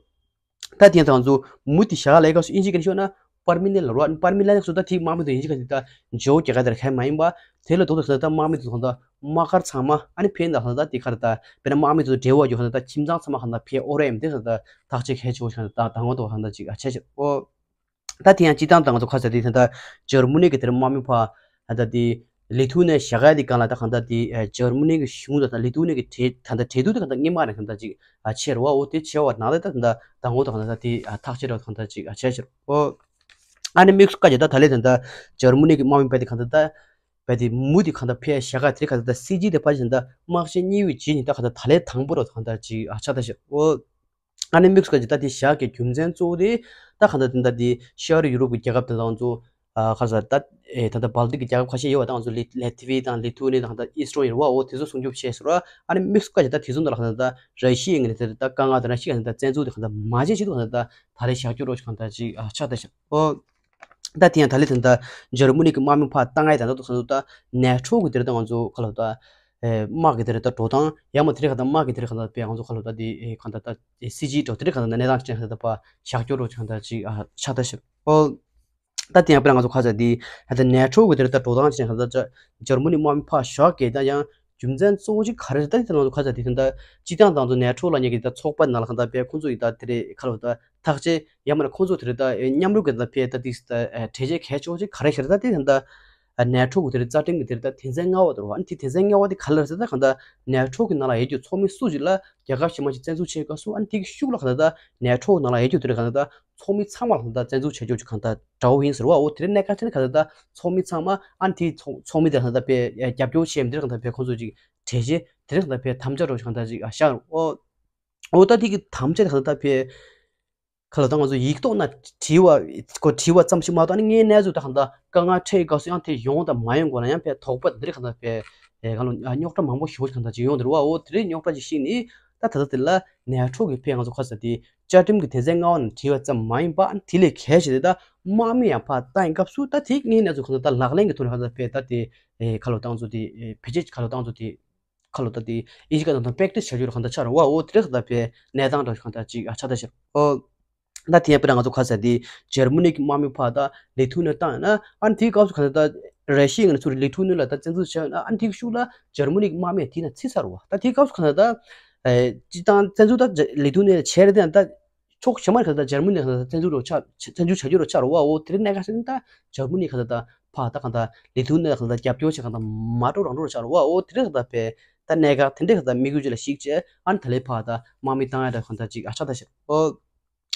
ད་དེ་ཡང་ད་ང་ཚོ་མུ་དེ་བཞག་ལས་ཀ་སུ་ཨིན་ཇི་ག་ནས་ཤོད་ན་པར་མི་ལན་ལ་རོ། པར་མི་ལན་སུ་ད་དེ་དམག་མི་དང་ཨིན་ཇི་ག་དེ་ད་ཇོ་རྒྱ་ག་དེར་ཁས་མ་ཡིན་པ་དེ་ལ་དོ་དོ་ས་ད་དམག་མི་དེ་ཚོ་ད་དམག་སྒར་ཚང་མ་ཨ་ནི་ཕན་ད་ཧ་ད་དེ་ག་རེ་ད་དཔེར་ན་དམག་མི་དེ་ཚོ་འབྲེལ་བ་རྒྱུ་ཧ་ད་ཁྱིམ་ཚང་ཚང་མ་ཧ་ད་ཕན་ཨོ་ར་ཡིན་དེ་ཧ་ད་ཐག་གཅོད་གལ་ཆེ་བོ་ཞིག་ད་དང་བ་དོ་ཧ་ད་ཅིག་ཨ་ཆེ་ཆེ་ཨོ། ད་དེ་ཡང་སྤྱི་བཏང་ད་ང་ཚོ་ཁ་ཟེར་དེ་ད་ད་འཇར་མ་ནི་གི་དེར་དམག་མི་ཕར་ད་ད་དེ་ལི་ཐུ་ནི་ཡ་བཞག་ཡ་དེ་གང་ལ་ད་གང་ད་དེ་འཇར་མ་ནི་གི་གཞུང་ད་ད་ལི་ཐུ་ནི་གི་གྲས་ད་ད་གྲས་དུ་དེ་གང་ད་སྔོན་མ་རེད་གང་ད་ཅིག་ཨ་ཆེ་རེད་བ། འོ་དེ་ཆེ་བ་ནང་ལ་ད་ད་ད་དང་བ་ད་གང་ད་ད་དེ་ཨ་ཐག་ཆོད་རེད་གང་ད་ཅིག་ཨ་ཆེ་ཆེ་རེད་འོ། ཨ་ནི་དམིགས་སུ་བཀར་གྱི་ད་ད་ལས་ད་ད་འཇར་མ་ནི་གི་དམག་མི་བལ་དེ་གང་ད་ད་བལ་དེ་མུ་དེ་གང་ད་ཕེ་ཡ་བཞག་ཡ་དེ་གང་ད་ད་སྲིད་ཇུས་དེ་ཕ་ཞིག་ད་དམག་ཆེན་གཉིས་པའི་རྗེས་ནི་ད་གང་ད་ད་ལས་དང་པོ་རེད་གང་ད་ཅིག་ཨ་ཆགས་ད་ཤག་འོ། ཨ་ནི་དམིགས་སུ་བཀར་གྱི་ད་དེ་བཞག་གི་རྒྱུ་མཚན་གཙོ་བོ་དེ་ད་གང་ལྟར་དེ་ད་དེ་ཤར་ཡུ་རོབ་ཀྱི་རྒྱལ་ཁབ་དེ་དང་ཚོ་ཨ་ག་རེ་ཟེར་ད་ ཨེ་ད་ལྟ་སྦལ་ཏིག་གི་རྒྱལ་ཁབ་ཁ་ཤས་ཡོད་པ་དང་ང་ཚོ་ལི་ལེ་ཐི་ཝི་དང་ལི་ཐུ་ནི་དང་ད་ཨི་སི་ཊོ་ནི་ཡ་རེད་བ། འོ་དེ་ཚོ་སྲུང་སྐྱོབ་བྱས་ཟེར་བ། ཨ་ནི་དམིགས་སུ་བཀར་བྱས་ད་དེ་ཚོ་ནང་ལ་གང་ལྟར་ད་ར་ཤི་ཡ་ནི་ད་དཀའ་ངལ་དང་ར་ཤི་ཡ་ནི་ད་བཙན་འཛུལ་དེ་གང་ལྟར་མ་བྱེད་ཆེད་དུ་གང་ལྟར་ད་ད་རེས་བཞག་རྒྱུ་རོགས་གང་ལྟར་ཅིག་ཨ་ཆགས་ད་ཤག་འོ། ད་དེ་ཡང་ད་ལི་དེ་ད་འཇར་མ་ནི་གི་དམག་མི་ཕར་བཏང་ཡ་ད་ད་དུ་གང་ལྟར་ད་ནེ་ཊོ་གི་དེར་ད་ང་ཚོ་ག་ལ་ད་དམག་གི་དེར་ད་འགྲོ་སྟངས་ཡང་མ་དེ་རེད་གང་ལྟར་དམག་གི་དེར་གང་ལྟར་པས་ང་ཚོ་ག་ལ་ད་དེ་གང་ལྟར་ད་སི་ཇི་འགྲོ་དེ་རེད་གང་ལྟར་གནས་སྟངས་ཅན་གང་ལྟར་ཕར་བཞག་རྒྱུ་རོགས་གང་ལྟར་ཅིག་ཨ་ཆགས་ད་ཤག་འོ། ད་དེ་ཡང་དཔེར་ན་ང་ཚོ་ཁ་ཚ་འདི་ད་ལྟ་ནེ་ཊོ་གི་དེར་ད་འགྲོ་སྟངས་ཅན་ད་ལྟ་འཇར་མ་ནི་དམག་མི་ཕར་བཞག་གི་ད་ཡང་རྒྱུ་མཚན་གཙོ་བོ་ཅིག་ག་རེ་རེད། ད་དེ་ང་ཚོ་ཁ་ཚ་འདི་ད་ལྟ་སྤྱི་བཏང་ད་ང་ཚོ་ནེ་ཊོ་ལབ་མཁན་གྱི་ད་ཚོགས་པ་ནང་ལ་གང་ལྟར་པས་ཁོང་ཚོ་ཡི་ད་དེ་རེད་ཁ་ལོ་ད་ཐག་བཅད་ཡང་མིན་ན་ཁོང་ཚོ་དེ་རེད་ད་མཉམ་རུབ་ཀྱི་ད་ཕེ་ད་ཏིག་ད་གྲོས་ཆོད་གལ་ཆེ་བོ་ཅིག་ག་རེ་ཤར་ད་དེ་ད་ལྟ་ནེ་ཊོ་གི་དེ་རེད་རྩ་ཁྲིམས་ཀྱི་དེ་རེད་ད་དོན་ཚན་ལྔ་པ་དེ་རེད་བ། ཨ་ནི་དེ་དོན་ཚན་ལྔ་པ་དེ་ག་རེ་རེད་ཟེར་ད་གང་ལྟར་ནེ་ཊོ་གི་ནང་ལ་ཡོད་རྒྱུ་ཚོགས་མི་སུ་ཞིག་ལ་རྒྱལ་ཁབ་གཞན་མ་ཞིག་བཙན་འཛུལ་བྱེད་སྐབས་སུ་ཨ་ནི་དེ་གི་ཤུགས་ལ་གང་ལྟར་ད་ནེ་ཊོ་གི་ནང་ལ་ཡོད་རྒྱུ་དེ་རེད་གང་ལྟར་ད། ཚོགས་མི་ཚང་མ་ལ་གང་ལྟར་བཙན་འཛུལ་བྱ་རྒྱུ་གང་ལྟར་འདྲ་བོ་ཡིན་ཟེར་བ། འོ་དེ་རིང་གནད་འགག་ཆེ་ན་གང་ལྟར་ཚོགས་མི་ཚང་མ་ཨ་ནི་དེའི་ཚོགས་ཚོགས་མི་དེ་གང་ལྟར་པས་རྒྱབ་སྐྱོར་བྱས་མི་དེ་གང་ལྟར་པས་ཁོང་ཚོ་ཅིག་གྲོས་ཆོད་དེ་རིང་གང་ལྟར་པས་དམ་བཅའ་འགྲོ་གང་ལྟར་ཅིག་ཨ་ཤར། འོ་འོ་ད་དེ་གི་དམ་བཅའ་དེ་གང་ལྟར་པས་ཁ་ལ་ད་ང་ཚོ་ཡིག་ཐོག་ན་བྲིས་པ་ཁོ་བྲིས་པ་ཙམ་ཞིག་མ་གཏོགས་ཨ་ནི་དངོས་གནས་ཚུལ་ད་གང་ལྟར་དཀའ་ངལ་འཕྲད་སྐབས་སུ་ཡང་དེ་ཡོང་དང་མ་ཡོང་སྐོར་ལ་ཡང་པས་དོགས་པ་དེ་རིང་གང་ལྟར་པས་གང་ལ་རྙོག་དྲ་མང་པོ་ཞེ་པོ་ཅིག་གང་ལྟར་ཅིག་ཡོང་དེ་རེད་བ། འོ་དེ་རིང་རྙོག་དྲ་ཅིག་ཤེས་ནི་ད་ད་ལྟ་དེ་ལ་ནེ་ཊོ་གི་ཕེ་ང་ཚོ་ཁ་ས་དེ་བཅའ་ཁྲིམས་ཀྱི་དོན་ཚན་ལྔ་པ་ནང་བྲིས་པ་ཙམ་མ་ཡིན་པ་ཨ་ནི་དེ་ལས་གལ་ཆེ་དེ་ད་དམག་མི་ཡང་ཕར་བཏང་ཡིན་སྐབས་སུ་ད་དེ་དངོས་གནས་ཚུལ་གང་ལྟར་ད་ལག་ལེན་གྱི་ཐོག་ནས་གང་ལྟར་ཕེ་ད་དེ་ཁ་ལོ་བཏང་ཚོ་དེ་བེད་སྤྱོད་ཁ་ལོ་བཏང་ཚོ་དེ་ཁ་ལོ་ད་དེ་ཨིན་ཇི་སྐད་ནང་དང་པེག་ཊི་སི་བྱ་རྒྱུ་རུ་གང་ལྟར་ཆགས་རུང་བ། འོ་དེ་རིང་གང་ལྟར་ཕེ་གནས་སྟངས་འདྲ་གང་ལྟར་ཅིག་ཨ་ཆགས་ད་ཤག་འོ། ད་དེ་ཡང་དཔེར་ན་ང་ཚོ་ཁ་ས་དེ་འཇར་མ་ནི་གི་དམག་མི་ཕར་ད་ལི་ཐུ་ནི་བཏང་ཡོད་ན་ཨ་ནི་དེའི་སྐབས་སུ་གང་ལྟར་ད་ར་ཤི་ཡའི་ངོས་ནས་ཚུར་ལི་ཐུ་ནི་ལ་ད་བཙན་འཛུལ་བྱས་ཡོད་ན་ཨ་ནི་དེའི་ཤུགས་ལ་འཇར་མ་ནི་གི་དམག་མི་དེ་ན་ཚིག་ཚར་བ། ད་དེའི་སྐབས་སུ་གང་ལྟར་ད་སྤྱི་བཏང་བཙན་འཛུལ་ད་ལི་ཐུ་ནི་ལ་བྱས་རེད་དེ་ད་ཕྱོགས་གཞན་མ་ནས་གང་ལྟར་འཇར་མ་ནི་གང་ལྟར་བཙན་འཛུལ་རོགས་ཆགས་བཙན་འཛུལ་བྱ་རྒྱུ་རོགས་ཆགས་རོགས་བ། འོ་དེ་རིང་གནད་འགག་ཆེ་ན་ད་འཇར་མ་ནི་གང་ལྟར་ད་ཕར་ད་གང་ལྟར་ལི་ཐུ་ནི་ལ་གང་ལྟར་རྒྱབ་སྐྱོར་བྱས་གང་ལྟར་མ་འགྲོ་རང་འགྲོ་རོགས་ཆགས་རོགས་བ། འོ་དེ་རིང་གང་ལྟར་པས་ད་གནད་འགག་དེ་འདྲའི་གང་ལྟར་དམིགས་ཡུལ་ཅིག་ལ་གཞིགས་བྱས་ཨ་ནི་ད་ལས་ཕར་ད་དམག་མི་བཏང་ཡ་ད་གང་ལྟར་ཅིག་ཨ་ཆགས་ད་ཤག་འོ།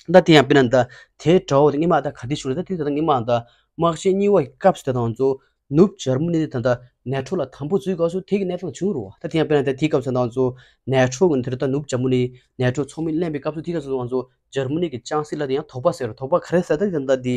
ད་དེ་ཡང་དཔེར་ན་ད་དེ་འདྲ་བོ་དེ་སྔོན་མ་ད་ག་དེ་ཞུ་རེད། ད་དེ་ད་སྔོན་མ་ད་དམག་ཆེན་གཉིས་པ་ཡི་སྐབས་སུ་ད་ང་ཚོ་ནུབ་འཇར་མ་ནི་ད་ད་ནེ་ཊོ་ལ་དམ་པོ་འཛུལ་སྐབས་སུ་དེ་གི་གནས་སྟངས་བྱུང་རུང་བ། ད་དེ་ཡང་དཔེར་ན་ད་དེའི་སྐབས་སུ་ད་ང་ཚོ་ནེ་ཊོ་གི་དེ་རེད་ད་ནུབ་འཇར་མ་ནི་ནེ་ཊོ་ཚོགས་མི་གླེང་བའི་སྐབས་སུ་དེའི་སྐབས་སུ་ང་ཚོ་འཇར་མ་ནི་གི་ཅང་སི་ལར་དེ་ཡང་དོགས་པ་ཟེར་རོ། དོགས་པ་ག་རེ་ཟེར་ད་དེ་ད་དེ་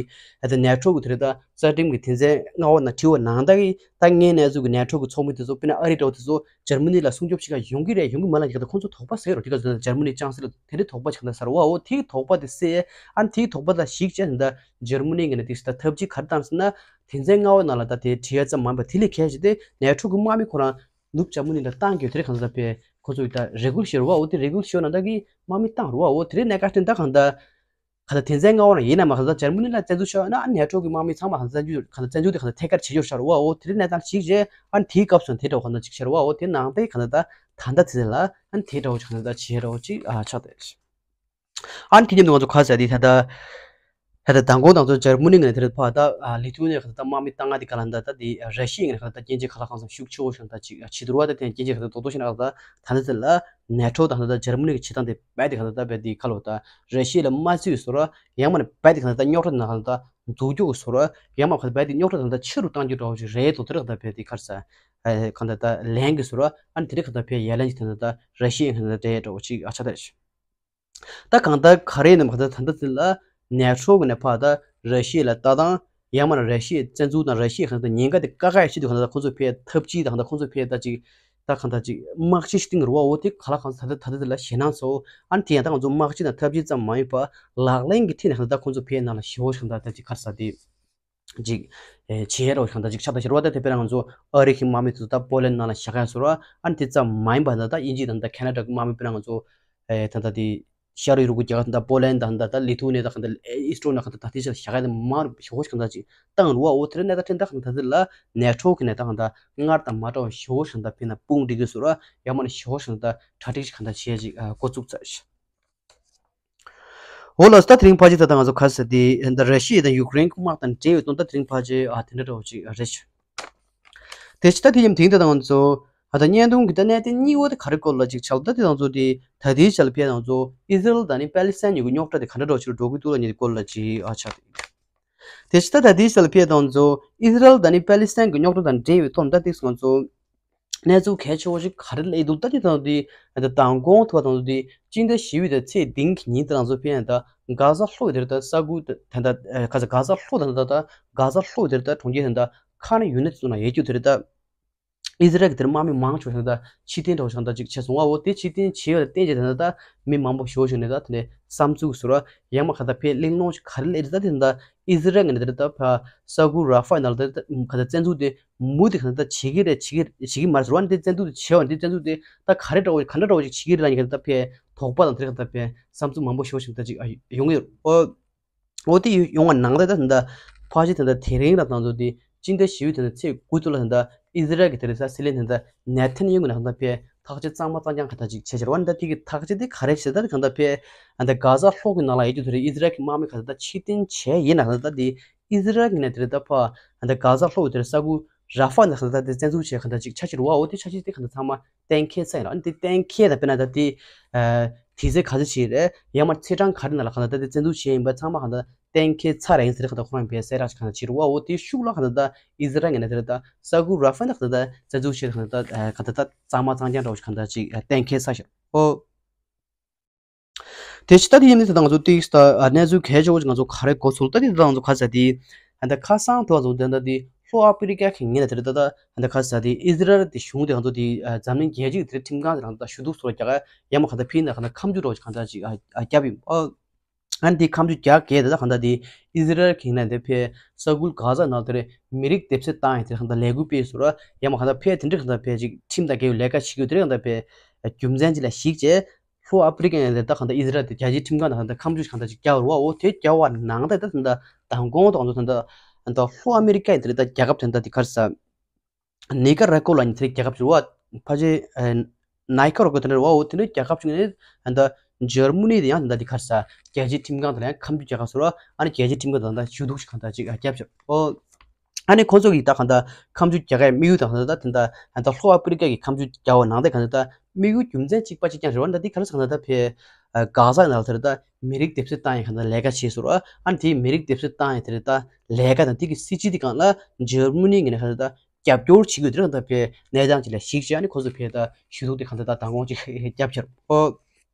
ད་ནེ་ཊོ་གི་དེ་རེད་ད་རྩ་ཁྲིམས་ཀྱི་དོན་ཚན་ལྔ་པ་ནང་བྲིས་པ་ནང་ད་གི་ད་ངས་ནས་ཚུགས་ཀྱི་ནེ་ཊོ་གི་ཚོགས་མི་དེ་ཚོ་དཔེར་ན་ཨ་རི་འདྲ་བོ་དེ་ཚོ་འཇར་མ་ནི་ལ་སྲུང་སྐྱོབ་བྱེད་ག་ཡོང་གི་རེད་ཡོང་གི་མ་རེད་ཅིག་ད་ཁོང་ཚོ་དོགས་པ་ཟེར་རོ། དེ་ག་ཚོད་འཇར་མ་ནི་ཅང་སི་ལར་དེ་འདྲའི་དོགས་པ་ཅིག་གང་ལྟར་ཟེར་བ། འོ་དེའི་དོགས་པ་དེ་སེལ་ཨ་ནི་དེའི་དོགས་པ་ལ་གཞིགས་བྱས་ད་འཇར་མ་ནི་གི་ནས་དེ་ད་ཐབས་ཇུས་ག་རེ་བཏང་ཟེར་ན་དོན་ཚན་ལྔ་པ་ནང་ལ་ད་དེ་བྲིས་ཡ་ཙམ་མ་ཡིན་པ་དེ་ལས་གལ་ཆེ་དེ་ནེ་ཊོ་གི་དམག་མི་ཁོ་རང་ནུབ་འཇར་མ་ནི་ལ་བཏང་རྒྱུ་དེ་རེད་གང་ལྟར་པས་ཁོ་ཚོ་ད་རེ་སྐུལ་ཞུ་རུ་བ། འོ་དེ་རེ་སྐུལ་ཞུ་ན་ད་གི་དམག་མི་བཏང་རུ་བ། འོ་དེ་རེད་གནད་འགག་ཆེ་ད་གང་ལྟར། ག་ད་དོན་ཚན་ལྔ་པ་ནང་ཡིན་ན་མ་ག་ད་འཇར་མ་ནི་ལ་བཙན་འཛུལ་ཤོར་ན་ཨ་ནེ་ཊོ་གི་དམག་མི་ཚང་མ་ག་ད་བཙན་འཛུལ་ག་ད་བཙན་འཛུལ་ག་ད་ཐད་ཀར་བྱེད་རྒྱུར་ཤར་བ། འོ་དེ་རིང་གནས་སྟངས་ཤིག་རྗེས་ཨ་ནི་དེའི་སྐབས་སུ་དེ་འདྲ་བ་ག་ད་ཅིག་ཤར་བ། འོ་དེ་ནང་པའི་ག་ད་ད་ད་ད་དེ་ལ་ཨ་ནི་དེ་འདྲ་བ་ཅིག་ག་ད་ད་བྱེད་རོགས་ཅིག་ཨ་ཆགས་ཏེ། ཨ་ནི་དེ་མཉམ་དུ་ང་ཚོ་ག་ས་དེ་ད་ད་ད་ད་མདང་དགོང་དང་ཚོ་འཇར་མ་ནི་ངས་དེ་རེད་ཕ་ད་ལི་ཐུ་ནི་ག་ད་ད་དམག་མི་བཏང་ང་དེ་ག་ལ་ད་ད་དེ་ར་ཤི་ཡ་ངས་ག་ད་ད་སྐྱོན་ཆ་ག་ལ་གང་སང་ཤུགས་ཆེ་བོ་ཞིག་ད་ཅིག་བྱེད་དུ་ར། ད་དེ་སྐྱོན་ཆ་ག་ད་རྡོག་རྡོག་ཤིག་ན་ག་ད་ད་ད་དེ་ལ། ནེ་ཊོ་དང་ད་ལྟ་འཇར་མ་ནི་གི་བྱེད་སྟངས་དེ་རྦད་དེ་གང་ལྟར་ད་རྦད་དེ་ཁ་ལོ་ད་ར་ཤི་ཡ་ལ་མ་བརྩི་བའི་བཟོ་འདྲ། ཡང་མིན་ན་རྦད་དེ་གང་ལྟར་ད་རྙོག་དྲ་ནང་གང་ལྟར་འཛུགས་རྒྱུ་གི་བཟོ་འདྲ། ཡང་མིན་ན་རྦད་དེ་རྙོག་དྲ་གང་ལྟར་ཆེ་རུ་གཏང་རྒྱུ་འདྲ་བོ་ཞིག་རེད་འདུག་དེ་རེད་གང་ལྟར་རྦད་དེ་ག་རེ་ཟ། ཨ་གང་ལྟར་ད་ལན་གི་བཟོ་འདྲ། ཨ་ནི་དེ་རེད་གང་ལྟར་རྦད་ཡ་ལན་གྱི་དེ་ལྟར་ད་ར་ཤི་ཡ་གང་ལྟར་འདྲ་འདྲ་བོ་ཅིག་ཨ་ཆགས་ད་ཞིག་ད་གང་ལྟར་ག་རེ་ཡིན་ནམ་གང་ལྟར་ད་ལྟ་དེ་ལ་ནེ་ཊོ་གི་ནས་ཕར་ད་ར་ཤི་ཡ་ལ་ལྟ་སྟངས། ཡང་མིན་ན་ར་ཤི་ཡའི་བཙན་འཛུལ་དང་ར་ཤི་ཡའི་གང་ལྟར་ཉེན་ཁ་དེ་བཀག་ཡ་ཆེད་དུ་གང་ལྟར་ཁོང་ཚོས་ཕར་ཐབས་ཇུས་དང་གང་ལྟར་ཁོང་ཚོས་ཕར་ད་ཅིག་ད་གང་ལྟར་ཅིག་དམག་སྤྱི་ཞིག་བཏིང་རུ་བ། འོ་དེ་ག་ལ་གང་ལྟར་ད་ད་ད་ལ་ཞེད་སྣང་ཚོ། ཨ་ནི་དེ་ཡང་ད་ང་ཚོ་དམག་སྤྱི་དང་ཐབས་ཇུས་ཙམ་མ་ཡིན་པ་ལག་ལེན་གྱི་ཐད་ནས་གང་ལྟར་ད་ཁོང་ཚོ་ཕར་ནང་ལ་ཞེ་བོ་ཞིག་གང་ལྟར་ད་ཅིག་ག་རེ་ཟ་དེ་ཅིག་བྱེད་རོགས་གང་ལྟར་ཅིག་ཆགས་ད་ཤར་བ། ད་དེ་དཔེར་ན་ང་ཚོ་ཨ་རི་གི་དམག་མི་ཚོ་ད་པོ་ལན་ནང་ལ་བཞག་ཡ་བཟོ་འདྲ། ཨ་ནི་དེ་ཙམ་མ་ཡིན་པ་ད་ད་དབྱིན་ཇི་དང་ད་ཁེ་ན་ཌ་གི་དམག་མི་དཔེར་ན་ང་ཚོ་ཨེ་ད་ད་དེ། ཤར་ཡུ་རོབ་ཀྱི་རྒྱལ་ཁབ་དང་པོ་ལན་དང་ད་ད་ལི་ཐུ་ནི་ད་གང་ལྟར་ཨི་སི་ཊོ་ནི་གང་ལྟར་ད་དེ་ཆ་བཞག་ཡ་དེ་མང་རུ་ཞེ་བོ་ཞིག་གང་ལྟར་ཅིག་བཏང་རུ་བ། འོ་དེ་རིང་གནས་སྟངས་ཕྲན་ད་གང་ལྟར་དེ་ལ་ནེ་ཊོ་གི་ནས་ད་གང་ལྟར་སྔར་དང་མ་འདྲ་བ་ཞེ་བོ་ཞིག་གང་ལྟར་ཕེ་ན་དཔུང་སྒྲིག་གི་བཟོ་འདྲ། ཡང་མིན་ན་ཞེ་བོ་ཞིག་གང་ལྟར་གྲ་སྒྲིག་ཞིག་གང་ལྟར་བྱས་ཅིག་འགོ་བཙུགས་ཚར་ཤག་འོ་ལགས་སོ། ད་དེ་རིང་ཕལ་ཆེར་ད་ད་ང་ཚོ་ག་རེ་ཟེར་དེ་ད་ར་ཤི་ཡ་དང་ཡུཀ་རེན་གྱི་དམག་དང་འབྲེལ་བའི་དོན་དག་དེ་རིང་ཕལ་ཆེར་ཨ་དེ་འདྲ་འདྲ་བོ་ཅིག་རེད་ཤག་དེ་ཕྱི་ད་དེ་ཡིན་དེང་ད་ང་ཚོ་ཨ་ད་བརྙན་ཐུང་གི་ད་གནད་དོན་གཉིས་པ་དེ་ག་རེ་སྐོར་ལ་ཅིག་ཆགས་ད་དེ་ང་ཚོ་དེ་ད་དེའི་ཆ་ལ་ཕེ་ང་ཚོ་ཨི་ཟི་རལ་དང་ནི་པ་ལི་སི་ཐན་གཉིས་ཀྱི་རྙོག་དྲ་དེ་ག་འདྲ་འདྲ་ཅིག་འགྲོ་གི་འདུག་ལབ་མཁན་དེ་སྐོར་ལ་ཅིག་ཨ་ཆགས་དེ། དེ་ཕྱི་ད་ད་དེའི་ཆ་ལ་ཕེ་ང་ཚོ་ཨི་ཟི་རལ་དང་ནི་པ་ལི་སི་ཐན་གྱི་རྙོག་དྲ་དང་འབྲེལ་བའི་ཐོག་ད་དེ་ང་ཚོ་གནས་ཚུལ་གལ་ཆེ་བོ་ཞིག་ག་རེ་སླེབས་འདུག་ད་དེ་ད་དེ་ད་མདང་དགོང་ཐུག་པ་དང་དེ་སྤྱི་ཟླ་བཞི་པའི་ད་ཚེས་བདུན་གྱི་ཉིན་དེ་ང་ཚོ་ཕེ་ད་གྷ་ཟ་ལྷོ་དེར་ད་ས་ཁུལ་དེ་ད་གྷ་ཟ་གྷ་ཟ་ལྷོ་དེ་ད་ད་གྷ་ཟ་ལྷོ་དེར་ད་གྲོང་ཁྱེར་དེ་ད་ ཁ་ནས་ཡུན་ནན་སོང་ན་ཡོད་རྒྱུ་དེ་རེད་ད། ཨི་ཟི་རལ་གྱི་དེར་དམག་མི་མང་ཆེ་བ་ཞིག་ད་ཕྱིར་འཐེན་འདྲ་བོ་ཞིག་ད་ཅིག་བྱས་སོང་བ། འོ་དེ་ཕྱིར་འཐེན་བྱས་པ་ལ་བརྟེན་བྱས་ད་ད་མི་མང་པོ་ཞེ་པོ་ཞིག་ནས་ད་དེ་ནས་བསམ་ཚུལ་ཟེར་བ། ཡང་མ་ག་ད་ཕའི་གླེང་སློང་ཞིག་ག་རེ་སླེབས་རེད་ད། དེ་ད་ཨི་ཟི་རལ་ངོས་ནས་དེ་ད་ཕ་ས་ཁུལ་ར་ཧྥ་ནང་ལ་ད་ག་ད་བཙན་འཛུལ་དེ་མུ་མཐུད་ག་ད་བྱེད་ཀྱི་རེད། བྱེད་ཀྱི་བྱེད་ཀྱི་མ་རེད་ཟེར་བ། འདི་བཙན་འཛུལ་དེ་བྱས་པ་འདི་བཙན་འཛུལ་དེ་ད་ག་རེ་འདྲ་བོ་ག་འདྲ་འདྲ་བོ་ཞིག་བྱེད་ཀྱི་རེད་ལབ་ནས་ག་ད་ཕའི་དོགས་པ་དང་དེ་ག་ད་ཕའི་བསམ་ཚུལ་མང་པོ་ཞེ་པོ་ཞིག་ད་ཅིག་ཡོང་གི་ཡོད། འོ། འོ་དེ་ཡོང་བ་ནང་ལ་ད་ད་ཕལ་ཆེར་ད་ད་དེ་རིང་ལ་ད་ཚོ་དེ་སྤྱི་ཟླ་བཞི་པའི་ད་ད་ཚེས་དགུ་ཚོ་ལ་ད་ད་ཨི་ཟི་རལ་གྱི་དེ་རེད་ས་སྲིད་བློན་ད་ད་ནེ་ཐན་ཡ་ཧུ་ནས་ད་ད་ཕའི་ཐག་གཅོད་གཙང་མ་གཙང་རྐྱང་ག་ད་ཅིག་བྱས་ཕྱིར་བ། ད་དེ་གི་ཐག་གཅོད་དེ་ག་རེ་བྱས་ད་ག་ད་ཕའི་ད་ད་གྷ་ཟ་ལྷོ་གི་ནང་ལ་ཡོད་རྒྱུ་དེ་རེད། ཨི་ཟི་རལ་གྱི་དམག་མི་ག་ད་ད་ཕྱིར་འཐེན་བྱས་ཡིན་ན་ག་ད་ད་དེ་ཨི་ཟི་རལ་གྱི་ནས་དེ་རེད་ད་ཕ་ད་གྷ་ཟ་ལྷོ་གི་དེ་རེད་ས་ཁུལ་ར་ཧྥ་ནས་ག་ད་ད་དེ་བཙན་འཛུལ་བྱས་ག་ད་ཅིག་ཆ་ཕྱིར་བ། འོ་དེ་ཆ་ཕྱིར་དེ་ག་ད་ཚང་མ་གཏན་འཁེལ་ཚར་ཡིན་ལ། འདི་གཏན་འཁེལ་ད་དཔེར་ན་ད་དེ་ཨ་དུས་ཚོད་ག་ཚོད་ཅིག་རེད། ཡང་མ་ཚེས་གྲངས་ག་རེ་ནང་ལ་ག་ད་ད་དེ་བཙན་འཛུལ་བྱས་ཡིན་པ་ཚང་མ་ག་ད་གཏན་འཁེལ་ཚར་ཡིན་ཟེར་ག་ད་ཁོ་རང་པའི་གསལ་བསྒྲགས་ཅིག་ག་ད་བྱས་རེད་བ། འོ་དེ་ཤུགས་ལ་ག་ད་ད་ཨི་ཟི་རལ་ངོས་ནས་དེ་རེད་ད་ས་ཁུལ་ར་ཧྥ་ནས་ག་ད་ད་བཙན་འཛུལ་བྱས་ག་ད་ད་ག་ད་ད་གཙང་མ་གཙང་རྐྱང་འདྲ་བོ་ཞིག་ག་ད་ཅིག་གཏན་འཁེལ་ཚར་ཤག་འོ། དེ་ཕྱི་ད་དེ་ཡིན་ནི་དེ་དང་ང་ཚོ་ཏིག་ད་གནས་ཚུལ་གལ་ཆེ་བོ་ཅིག་ང་ཚོ་ག་རེ་གོ་ཚུལ་ད་དེ་དང་ང་ཚོ་ག་ས་དེ་ཧ་ད་ཁ་སང་དུ་ང་ཚོ་དེ་འདྲ་དེ་ལྷོ་ཨ་ཕི་རི་ཀ་གི་ངོས་ནས་དེ་རེད་ད། ད་ཧ་ད་ག་ས་དེ་ཨི་ཟི་རལ་དེ་གཞུང་དེ་ང་ཚོ་དེ་འཛམ་གླིང་རྒྱལ་སྤྱིའི་དེ་ཁྲིམས་ཁང་དེ་རང་ད་ཞུ་གཏུག་སོགས་རྒྱག་ཡ་མ་ག་ད་ཕི་ན་ག་ད་ཁ་མཆུ་འདྲ་བོ་ཅིག་ག་ད་ཅིག་ཨ་ཨ་བརྒྱབ་ཡིན། ཨ་ཨ་ནི་དེ་ཁ་མཆུ་རྒྱག་གེ་དེ་ད་ག་ད་དེ་ཨི་ཟི་རལ་གི་ངོས་ནས་དེ་ཕའི་ས་ཁུལ་གྷ་ཟ་ནང་དེ་རེད་མི་རིགས་སྡེབ་གསོད་བཏང་ཡ་དེ་ག་ད་ལས་འགུལ་སྤེལ་སོང་ར། ཡ་མ་ག་ད་ཕའི་དེ་འདྲ་ག་ད་ཕའི་ཅིག་ཁྲིམས་དང་འགལ་བའི་ལས་ཀ་བྱེད་རྒྱུ་དེ་རེད། ག་ད་ཕའི་རྒྱུ་མཚན་ཅིག་ལ་གཞིགས་བྱས། ལྷོ་ཨ་ཕི་རི་ཀ་ནས་ད་གང་ལྟར་ཨི་ཟི་རལ་དེ་རྒྱལ་སྤྱིའི་ཁྲིམས་ཁང་ནང་ད་ཁ་མཆུ་གང་ལྟར་ཅིག་བརྒྱབ་རེད་བ། འོ་དེ་བརྒྱབ་པ་ནང་ད་ད་ད་མདང་དགོང་དང་ད་ད་ལྷོ་ཨ་མི་རི་ཀ་ཡི་དེ་རེད་ད་རྒྱལ་ཁབ་དེ་ད་དེ་ག་རེ་ཟ། ནི་ཀ་ར་ཀོ་ལ་ནི་དེ་རྒྱལ་ཁབ་ཅིག་རེད་བ། ཕལ་ཆེར་ནི་ཀ་ར་ཀོ་དེ་རེད་བ། འོ་དེ་འདྲ་རྒྱལ་ཁབ་ཅིག་ནས་ད་འཇར་མ་ནི་དེ་ཡང་ད་དེ་ག་རེ་ཟ་རྒྱལ་སྤྱིའི་ཁྲིམས་ཁང་དེ་ལ་ཡང་ཁ་མཆུ་རྒྱག་ག་སོང་ར། ཨ་ནི་རྒྱལ་སྤྱིའི་ཁྲིམས་ཁང་དང་ད་ཞུ་གཏུག་ཅིག་གང་ལྟར་ཅིག་བརྒྱབ་ཤག་འོ། ཨ་ནི་ཁོ་ཚོ་གིས་ད་གང་ལྟར་ཁ་མཆུ་རྒྱག་ཡའི་དམིགས་ཡུལ་དང་གང་ལྟར་ད་དེ་འདྲ་གང་ལྟར་ལྷོ་ཨ་ཕི་རི་ཀ་གི་ཁ་མཆུ་རྒྱག་པ་ནང་དེ་གང་ལྟར་ད་དམིགས་ཡུལ་རྒྱུ་མཚན་གཅིག་པ་གཅིག་རྐྱང་རེད་བ། ད་འདི་ག་རེ་ཟེར་གང་ལྟར་ད་ཕའི་གྷ་ཟ་ནང་ལ་དེར་ད་མི་རིགས་སྡེབ་གསོད་བཏང་ཡའི་གང་ལྟར་ལས་ཀ་བྱས་སོང་ར། ཨ་ནི་དེའི་མི་རིགས་སྡེབ་གསོད་བཏང་ཡའི་དེར་ད་ལས་ཀ་དང་དེ་གི་སྲིད་བྱུས་དེ་གང་ལ་འཇར་མ་ནི་ངོས་ནས་གང་ལྟར་ད་རྒྱབ་སྐྱོར་བྱེད་དགོས་དེར་གང་ལྟར་ཕའི་གནས་སྟངས་ཅིག་ལ་གཞིགས་བྱས། ཨ་ནི་ཁོ་ཚོ་ཕའི་ད་ཞུ་གཏུག་དེ་གང་ལྟར་ད་མདང་དགོང་ཅིག་བརྒྱབ་ཤག་འོ།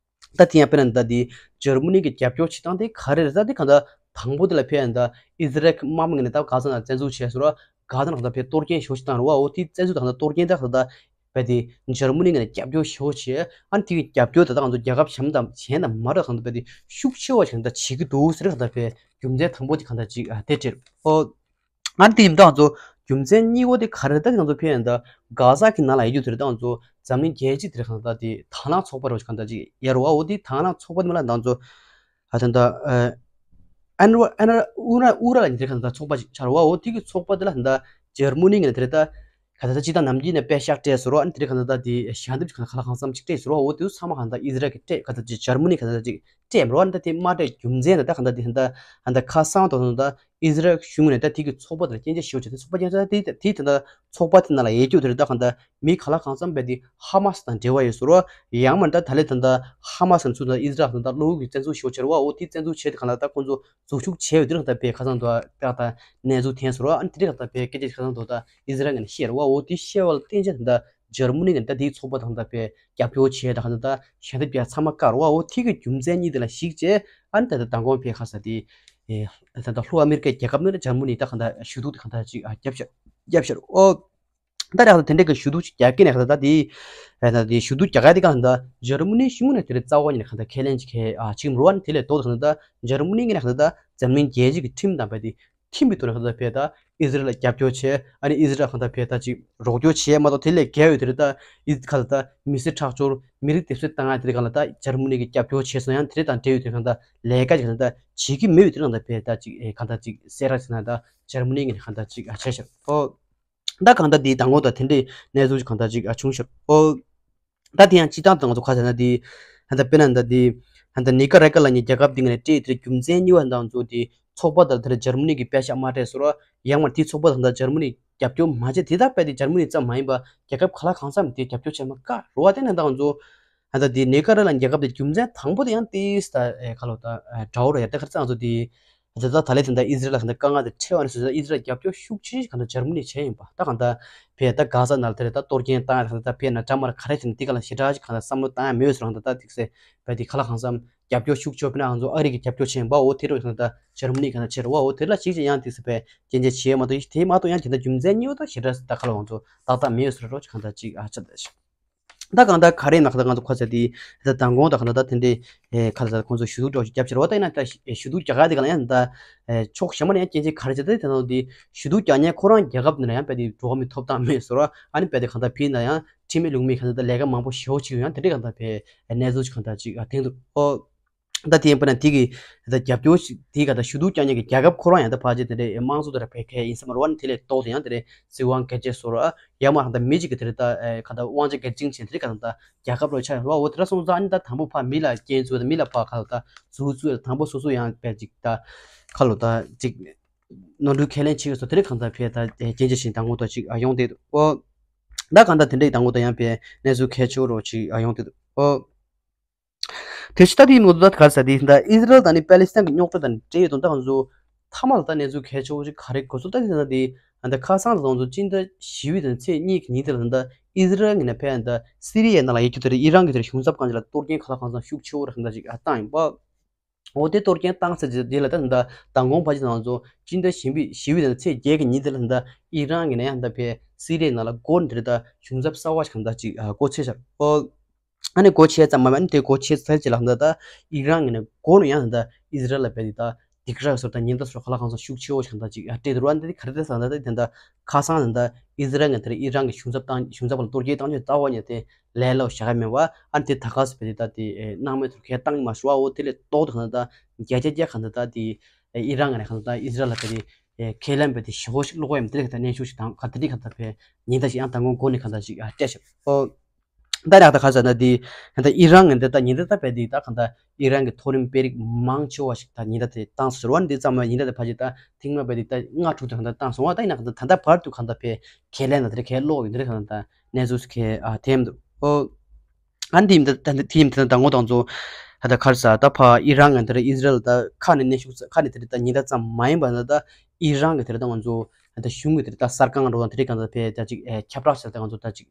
ད་དེ་ཡང་དཔེར་ན་ད་དེ་འཇར་མ་ནི་གི་རྒྱབ་སྐྱོར་བྱེད་སྟངས་དེ་ག་རེ་རེད། ད་དེ་གང་ལྟར་དང་པོ་དེ་ལ་ཕེབས་ཡང་ད་ཨི་ཟི་རལ་གྱི་དམག་མི་ངོས་ནས་ད་གྷ་ཟ་ནང་བཙན་འཛུལ་བྱས་སོང་ར། གྷ་ཟ་ནང་ད་ཕེབས་གཏོར་སྐྱོན་ཞེ་པོ་ཞིག་བཏང་ར་བ། འོ་དེ་བཙན་འཛུལ་དང་ད་གཏོར་སྐྱོན་ད་གང་ལྟར་ད་ཕེབས་དེ་འཇར་མ་ནི་ངོས་ནས་རྒྱབ་སྐྱོར་ཞེ་པོ་བྱས། ཨ་ནི་དེ་གི་རྒྱབ་སྐྱོར་ད་ད་གང་ལྟར་རྒྱལ་ཁབ་གཞན་དང་གཞན་དང་མ་འདྲ་གང་ལྟར་ཕེབས་དེ་ཤུགས་ཆེ་བ་ཞིག་ད་བྱེད་ཀྱི་འདུག་ཟེར། གང་ལྟར་ཕེབས་རྒྱུ་མཚན་དང་པོ་དེ་གང་ལྟར་ཅིག་ཨ་དེ་སྤྲད་ར། འོ། ང་དེ་ཡིན་ད་ང་ཚོ་རྒྱུ་མཚན་གཉིས་པོ་དེ་ག་རེ་རེད། ད་ང་ཚོ་ཕེབས་ཡང་ད་གྷ་ཟ་གི་ནང་ལ་ཡོད་རྒྱུ་དེ་རེད། ད་ང་ཚོ་འཛམ་གླིང་རྒྱལ་སྤྱི་དེ་རེད་གང་ལྟར་དེ་དང་བླངས་ཚོགས་པ་རེད་གང་ལྟར་ཅིག་ཡོད་རེད་བ། འོ་དེ་དང་བླངས་ཚོགས་པ་དེ་མ་ལ་ད་ང་ཚོ་ཨ་ད་ད་ཨན་ར་ཨན་ར་ཨུ་ར་ཨུ་ར་ལ་ནི་དེ་རེད་གང་ལྟར་ཚོགས་པ་ཅིག་ཆགས་རེད་བ། འོ་དེ་གི་ཚོགས་པ་དེ་ལ་ད་འཇར་མ་ནི་ངོས་ནས་དེ་རེད་ད་ག་ད་ད་སྤྱིར་བཏང་ནམ་རྒྱུན་ནས་པད་ཤག་སྤྲད་སོང་ར། ཨ་ནི་དེ་རེད་གང་ལྟར་ད་དེ་ཞལ་འདེབས་ཅིག་གང་ལྟར་གང་ལ་གང་འཚམ་ཅིག་སྤྲད་སོང་ར། འོ་དེ་ཚང་མ་གང་ལྟར་ཨི་ཟི་རལ་གི་སྤྲད་གང་ལྟར་ཅིག་འཇར་མ་ནི་གང་ལྟར་ཅིག་སྤྲད་མ་རེད་བ། ཨ་ནི་ད་དེ་མ་སྤྲད་རྒྱུ་མཚན་ད་ད་གང་ལྟར་དེ་ད་ད་ཁ་སང་དང་ད་ཨི་ཟི་རལ་གཞུང་ནས་ད་དེ་གི་ཚོགས་པ་དེ་ལ་སྐྱོན་བརྗོད་ཞེ་པོ་བྱས་ཏེ། ཚོགས་པ་སྐྱོན་བརྗོད་དེ་དེ་དེ་ད་ཚོགས་པ་དེ་ནང་ལ་ཡོད་རྒྱུ་དེ་རེད་ད་གང་ལྟར་མི་གང་ལ་གང་འཚམ་པས་དེ་ཧ་མ་སི་དང་འབྲེལ་བ་ཡོད་ཟེར་རོ། ཡང་མིན་ད་ད་ལས་ད་ད་ཧ་མ་སི་ཚོ་ད་ཨི་ཟི་རལ་ད་ད་གློ་བུར་གྱི་བཙན་འཛུལ་ཞེ་པོ་བྱས་རེད་བ། འོ་དེ་བཙན་འཛུལ་བྱས་དེ་གང་ལ་ད་ཁོང་ཚོ་འཛུལ་ཞུགས་བྱས་ཡོད་དེ་རེད་གང་ལྟར་པས་ཁ་སང་དུ་ད་ད་གནས་ཚུལ་ཐོན་ཟེར་རོ། ཨ་ནི་དེ་རེད་གང་ལྟར་པས་སྐད་ཆ་ཁ་སང་དུ་ད་ཨི་ཟི་རལ་ངོས་ནས་བཤད་རེད་བ། འོ་དེ་བཤད་པ་ལ་བརྟེན་བྱས་ད་ད་འཇར་མ་ནི་ངོས་ནས་ད་དེའི་ཚོགས་པ་དང་ད་པས་རྒྱབ་སྐྱོར་བྱས་ད་གང་ལྟར་ད་ཞལ་འདེབས་རྒྱག་ཚང་མ་བཀག་རེད་བ། འོ་དེ་གི་རྒྱུ་མཚན་གཉིས་དེ་ལ་གཞིགས་བྱས། ཨ་ནི་ད་ད་མདང་དགོང་པས་ཁ་ས་དེ་ཨེ་ད་ད་ལྷོ་ཨ་མི་རི་ཀའི་རྒྱལ་ཁབ་ནང་ལ་འཇར་མ་ནི་ད་གང་ལྟར་ཞུ་གཏུག་དེ་གང་ལྟར་ཅིག་ཨ་བརྒྱབ་ཤག་བརྒྱབ་ཤག་འོ། ད་རེས་ད་དེ་འདྲའི་གི་ཞུ་གཏུག་ཅིག་རྒྱག་གི་ནས་ད་ད་དེ་ཨེ་ད་དེ་ཞུ་གཏུག་རྒྱག་ག་དེ་གང་ད་འཇར་མ་ནི་གཞུང་ནས་དེ་རེད་རྩ་བ་ཉིད་ནས་གང་ད་ཁས་ལེན་ཅིག་གི་ཨ་ཅིག་མི་རུང་བ། ནི་དེ་ལས་ལྡོག་ད་གང་ད་འཇར་མ་ནི་ངོས་ནས་གང་ད་འཛམ་གླིང་རྒྱལ་སྤྱི་གི་ཁྲིམས་དང་པས་དེ་ཁྲིམས་མི་ཐོག་ནས་གང་ད་པས་ད་ཨི་ཟི་རལ་ལ་རྒྱབ་སྐྱོར་བྱས། ཨ་ནི་ཨི་ཟི་རལ་གང་ད་པས་ད་ཅིག་རོགས་སྐྱོར་བྱས་མ་གཏོགས་དེ་ལས་བརྒལ་ཡོད་དེ་རེད་ད། ཨི་གང་ད་མི་སེར་ཁྲག་སྦྱོར་མི་རིགས་སྡེབ་གསོད་བཏང་ཡ་དེ་རེད་གང་ལ་ད་འཇར་མ་ནི་གི་རྒྱབ་སྐྱོར་བྱས་སོང་ཡང་དེ་རེད་དང་འབྲེལ་ཡོད་དེ་གང་ད་ལས་ཀ་ཅིག་གང་ད་བྱེད་ཀྱི་མེད་ཡོད་དེ་རེད་གང་ད་པས་ད་ཅིག་ཨེ་གང་ད་ཅིག་གསལ་ར་ཅིག་ན་ད་འཇར་མ་ནི་ངོས་ནས་གང་ད་ཅིག་ཨ་བྱས་ཤག་ཨོ། ད་གང་ལྟར་འདི་དང་པོ་དང་དེ་འདྲའི་གནས་ཚུལ་གང་ལྟར་ཅིག་ཨ་བྱུང་ཤག་ཨོ། ད་དེ་ཡང་སྤྱིར་བཏང་དུ་ང་ཚོ་ཁ་ཟེར་ན་འདི་ཧ་ད་དཔེར་ན་ད་འདི་ཧ་ད་ནི་ཀ་ར་ཀ་ལ་ནི་རྒྱལ་ཁབ་འདི་ངས་སྤྲད་དེ་རྒྱུ་མཚན་གཉིས་པ་དང་ཚོ་འདི་ཚོགས་པ་དང་དེར་འཇར་མ་ནི་གི་པད་ཤག་མ་སྤྲད་སོང་ར། ཡང་མ་དེ་ཚོགས་པ་དང་ད་འཇར་མ་ནི་རྒྱབ་སྐྱོར་མ་བྱས་དེ་ད་དཔེ་དེ་འཇར་མ་ནི་ཙམ་མ་ཡིན་པ་རྒྱལ་ཁབ་ག་ལ་གང་འཚམ་དེ་རྒྱབ་སྐྱོར་བྱས་མ་དཀའ་རུ་བ། དེ་ནས་ད་ང་ཚོ་ཧ་ད་འདི་ནི་ཀ་ར་ཀ་ལ་རྒྱལ་ཁབ་དེ་རྒྱུ་མཚན་དང་པོ་དེ་ཡང་ཏིས་ད་ཨེ་ཁ་ལོ་ད་ཨེ་དྲ་བོ་ར་ཡ་ད་ཁར་ཚང་ཚོ་དེ། དེ་ད་ད་ལས་དེ་འདྲ་ཨི་ཟི་རལ་ལ་གང་ལྟར་དཀའ་ངལ་དེ་འཕྲད་པ་ནས་བཟུང་ཨི་ཟི་རལ་རྒྱབ་སྐྱོར་ཤུགས་ཆེ་གང་ལྟར་འཇར་མ་ནི་བྱས་ཡིན་པ། ད་གང་ལྟར་བས་ད་གྷ་ས་ནང་ལ་དེ་རེད། ད་གཏོར་སྐྱོན་བཏང་ཡ་གང་ལྟར་ད་བས་ན་འདྲ་མར་ག་རེ་བྱས་ནས་འདི་ག་ལ་ཞེ་དྲག་ཅིག་གང་ལྟར་བསམ་བློ་བཏང་ཡ་མེད་ཟེར། གང་ལྟར་ད་ཏིག་སེ་བས་འདི་ག་ལ་གང་འཚམ་རྒྱབ་སྐྱོར་ཤུགས་ཆེ་བས་ན་ང་ཚོ་ཨ་རི་གི་རྒྱབ་སྐྱོར་བྱས་ཡིན་པའོ། དེ་རུ་གང་ལྟར་འཇར་མ་ནི་གང་ལྟར་བྱས་རེད་བའོ། དེ་ལ་ཞིག་ཅིག་ཡང་ཏིག་སེ་བས་སྐྱོན་ཆ་བྱས་མ་གཏོགས་དེ་མ་གཏོགས་ཡང་དེ་འདྲ་རྒྱུ་མཚན་གཉིས་པོ་ད་ཞེ་དྲག་ད་ག་ལ་ང་ཚོ་ཏག་ཏག་མེད་ཟེར་རོ། གང་ལྟར་ཅིག་ཨ་ཆ་ད་ཞིག་ད་གང་ལྟར་ག་རེ་ན་གང་ལྟར་ང་ཚོ་ཁ་ཚ་དེ་ད་མདང་དགོང་ད་གང་ལྟར་ད་དེ་འདྲའི་ཁ་ཚ་ཁོང་ཚོ་ཞུ་གཏུག་འགྲོ་ཞིག་རྒྱབ་ཕྱིར་བ་ད་ཡིན་ན་ད་ཞུ་གཏུག་རྒྱག་ག་དེ་ག་ལ་ཡང་ད་ཕྱོགས་གཞན་མ་ནས་ཡང་སྐྱོན་ཆ་ག་རེ་བྱས་ད་དེ་ནང་དེ་ཞུ་གཏུག་རྒྱག་མཁན་ཁོ་རང་རྒྱལ་ཁབ་ནས་ཡང་དཔེ་དེ་འགྲོ་བ་མི་ཐོབ་ཐང་མེད་ཟེར་བ། ཨ་ནི་དཔེ་དེ་གང་ལྟར་ཕྱི་ནས་ཡང་ཁྲིམས་མེད་ལུགས་མེད་གང་ལྟར་ད་ལས་ཀ་མང་པོ་ཞེ་པོ་བྱེད་ཡོད། ཡང་དེ་འདྲའི་གང་ལྟར་དཔེ་གནས་ཚུལ་ཞིག་གང་ལྟར་ཅིག་ཐེངས་འདུག་ཨོ། ད་དེ་ཡིན་པ་ན་དེ་གི་ད་རྒྱབ་སྐྱོར་ཞིག་དེ་ག་ད་ཞུ་གཏུག་རྒྱག་མཁན་གྱི་རྒྱལ་ཁབ་ཁོ་རང་ཡང་ད་ཕལ་ཆེར་དེ་འདྲའི་དམངས་གཙོ་དེ་འདྲ་བས་ཁས་ཡིན་ས་མ་རེད་བ། ཨ་ནི་དེ་ལས་ལྡོག་སྟེ་ཡང་དེ་འདྲའི་སྲིད་དབང་སྒེར་གཅོད་བཟོ་འདྲ་ཡང་མ་ད་མི་གཅིག་གི་དེ་འདྲ་ད་ག་ད་དབང་ཆ་སྒེར་འཛིན་བྱས་དེ་འདྲ་ག་ད་རྒྱལ་ཁབ་རུ་ཆགས་ཡོད་རེད་བ། འོ་དེ་འདྲ་སོང་ཙང་ཨ་ནི་ད་དང་པོ་ཕར་མི་ལ་རྐྱེན་བཟོས་ད་མི་ལ་ཕར་ག་ད་བཟོ་བཟོས་ད་དང་པོ་སོ་སོ་ཡང་དཔེ་ཅིག་ད་ཁ་ལོ་ད་ཅིག་ནོར་འཁྲུལ་ཁས་ལེན་བྱེད་དགོས་སོ། དེ་འདྲ་གང་ལྟར་བས་ད་རྐྱེན་ཆ་ཞིག་དང་པོ་ད་ཅིག་ཡོང་བསྡད་འདུག་ཨོ། ད་གང་ལྟར་དེ་འདྲའི་དང་པོ་ད་ཡང་བས་གནས་ཚུལ་གལ་ཆེ་བོ་རུ་ཅིག་ཡོང་བསྡད་འདུག་ཨོ། དེ་ཕྱི་ད་དེའི་ནང་དུ་ད་ག་ས་དེ་ད་ཨི་ཟི་རལ་དང་ནི་པ་ལི་སི་ཐན་གྱི་རྙོག་དྲ་དང་འབྲེལ་ཡོད་དོན་དག་ང་ཚོ་མཐའ་མ་ལ་ད་གནས་ཚུལ་གལ་ཆེ་བོ་ཞིག་ག་རེ་གོ་ཚུལ་ད་དེ་ད་དེ་ད་ཁ་སང་ལ་ང་ཚོ་སྤྱི་ཟླ་བཞི་པའི་ད་ཚེས་གཉིས་ཀྱི་ཉིན་དེ་ལ་ད་ཨི་ཟི་རལ་གྱི་ནས་ཕན་ད་སི་རི་ཡའི་ནང་ལ་ཡོད་རྒྱུ་དེ་རེད། ཨི་རན་གྱི་དེ་རེད་གཞུང་ཚབ་ཁང་ཅིག་ལ་གཏོར་སྐྱོན་ག་ལ་གང་འཚམ་ཤུགས་ཆེ་བོ་རེད་གང་ད་ཅིག་བཏང་ཡིན་པ། འོ་དེ་གཏོར་སྐྱོན་བཏང་ཚར་རྗེས་དེ་ལ་ད་ད་མདང་དགོང་ཕལ་ཆེར་ང་ཚོ་སྤྱི་ཟླ་བཞི་པའི་བཞི་པའི་ད་ཚེས་བརྒྱད་ཀྱི་ཉིན་དེ་ལ་ད་ཨི་རན་གྱི་ནས་ཡང་ད་ཕན་སི་རི་ཡའི་ནང་ལ་སྒོ་ནས་དེ་རེད་ད་གཞུང་ཚབ་གསར་བ་ཞིག་གང་ད་ཅིག་སྒོ་ཕྱེ་ཤག་ཨོ། ཨ་ནི་སྒོ་ཕྱེ་ཙམ་མ་ཨ་ནི་དེ་སྒོ་ཕྱེ་ཚར་རྗེས་ལ་ད་ཨི་རན་གྱི་ནས་སྒོ་ནས་ཡང་ད་ཨི་ཟི་རལ་ལ་བས་ད་སྡིགས་ར་སོར་ད་ཉེན་བརྡ་སོར་ག་ལ་གང་འཚམ་ཤུགས་ཆེ་བོ་ཞིག་ད་ཅིག་སྤྲད་འདུག་ར། འདི་ག་རེ་ད་ཟེར་ན་ད་དེ་ད་ཁ་སང་ད་ཨི་ཟི་རལ་གྱི་དེ་ཨི་རན་གྱི་གཞུང་ཚབ་དང་གཞུང་ཚབ་ལ་གཏོར་སྐྱོན་བཏང་རྒྱུ་ལྟ་བ་ཉིད་དེ་ལས་སླ་བོ་ཞིག་མེད་པ། ཨ་ནི་དེ་ད་ག་སེ་བས་དེ་ད་དེ་སྣང་མེད་དུ་ཁས་བཏང་མ་ཤོར་བ། འོ་དེ་ལས་ཏོག་ཏོ་གང་ད་བརྒྱ་ཆ་བརྒྱ་གང་ད་དེ་ཨི་རན་གྱི་ནས་གང་ད་ཨི་ཟི་རལ་ལ་བས་དེ་ཁས་ལེན་བས་དེ་ཞེ་པོ་ཞིག་བློ་ཁོག་ཡོད་མེད་དེ་གང་ད་གནོན་ཤུགས་ཤིག་དང་ག་དེ་འདྲའི་གང་ད་བས་ཉེན་བརྡ་ཞིག་ཡང་ད་མདང་དགོང་ནས་གང་ད་ཅིག་སྤྲད་ཤག་ཨོ། ད་ཡག་ད་ག་ཟེར་ན་དེ་ད་ཨི་རན་གྱི་འདི་ད་ཉེན་བརྡ་ད་བས་དེ་ད་གང་ད་ཨི་རན་གྱི་མཐོ་རིམ་དཔོན་རིགས་མང་ཆེ་བ་ཞིག་ད་ཉེན་བརྡ་དེ་བཏང་ཟེར་བ་འདི་ཙམ་ལ་ཉེན་བརྡ་དེ་ཕལ་ཆེར་ད་ཐེངས་མ་བས་དེ་ད་ལྔ་དྲུག་དེ་གང་ད་བཏང་སོང་བ། ད་ཡིན་ན་གང་ད་ད་ལྟ་བར་དུ་གང་ད་བས་ཁས་ལེན་ད་དེ་ཁས་ལོག་ཡོད་འདི་གང་ད་གནས་ཚུལ་ཁས་ཨ་ཐེམ་འདུག་ཨོ། ཨ་འདི་ཡིན་ད་ད་འདི་ཡིན་ད་ད་ངོ་དང་ཚོ་ད་ད་ག་ཟེར་ད་ཕ་ཨི་རན་གྱི་འདི་ཨི་ཟི་རལ་ད་ཁ་ནས་གནོན་ཤུགས་ཁ་ནས་དེ་ད་ཉེན་བརྡ་ཙམ་མ་ཡིན་པ་ད་ད་ཨི་རན་གྱི་དེ་ད་ང་ཚོ་ད་གཞུང་གི་དེ་ད་གསར་ཁང་རོ་དང་དེ་གང་ད་བས་ད་ཅིག་ཁྱབ་བསྒྲགས་ཟེར་ད་ང་ཚོ་ད་ཅིག་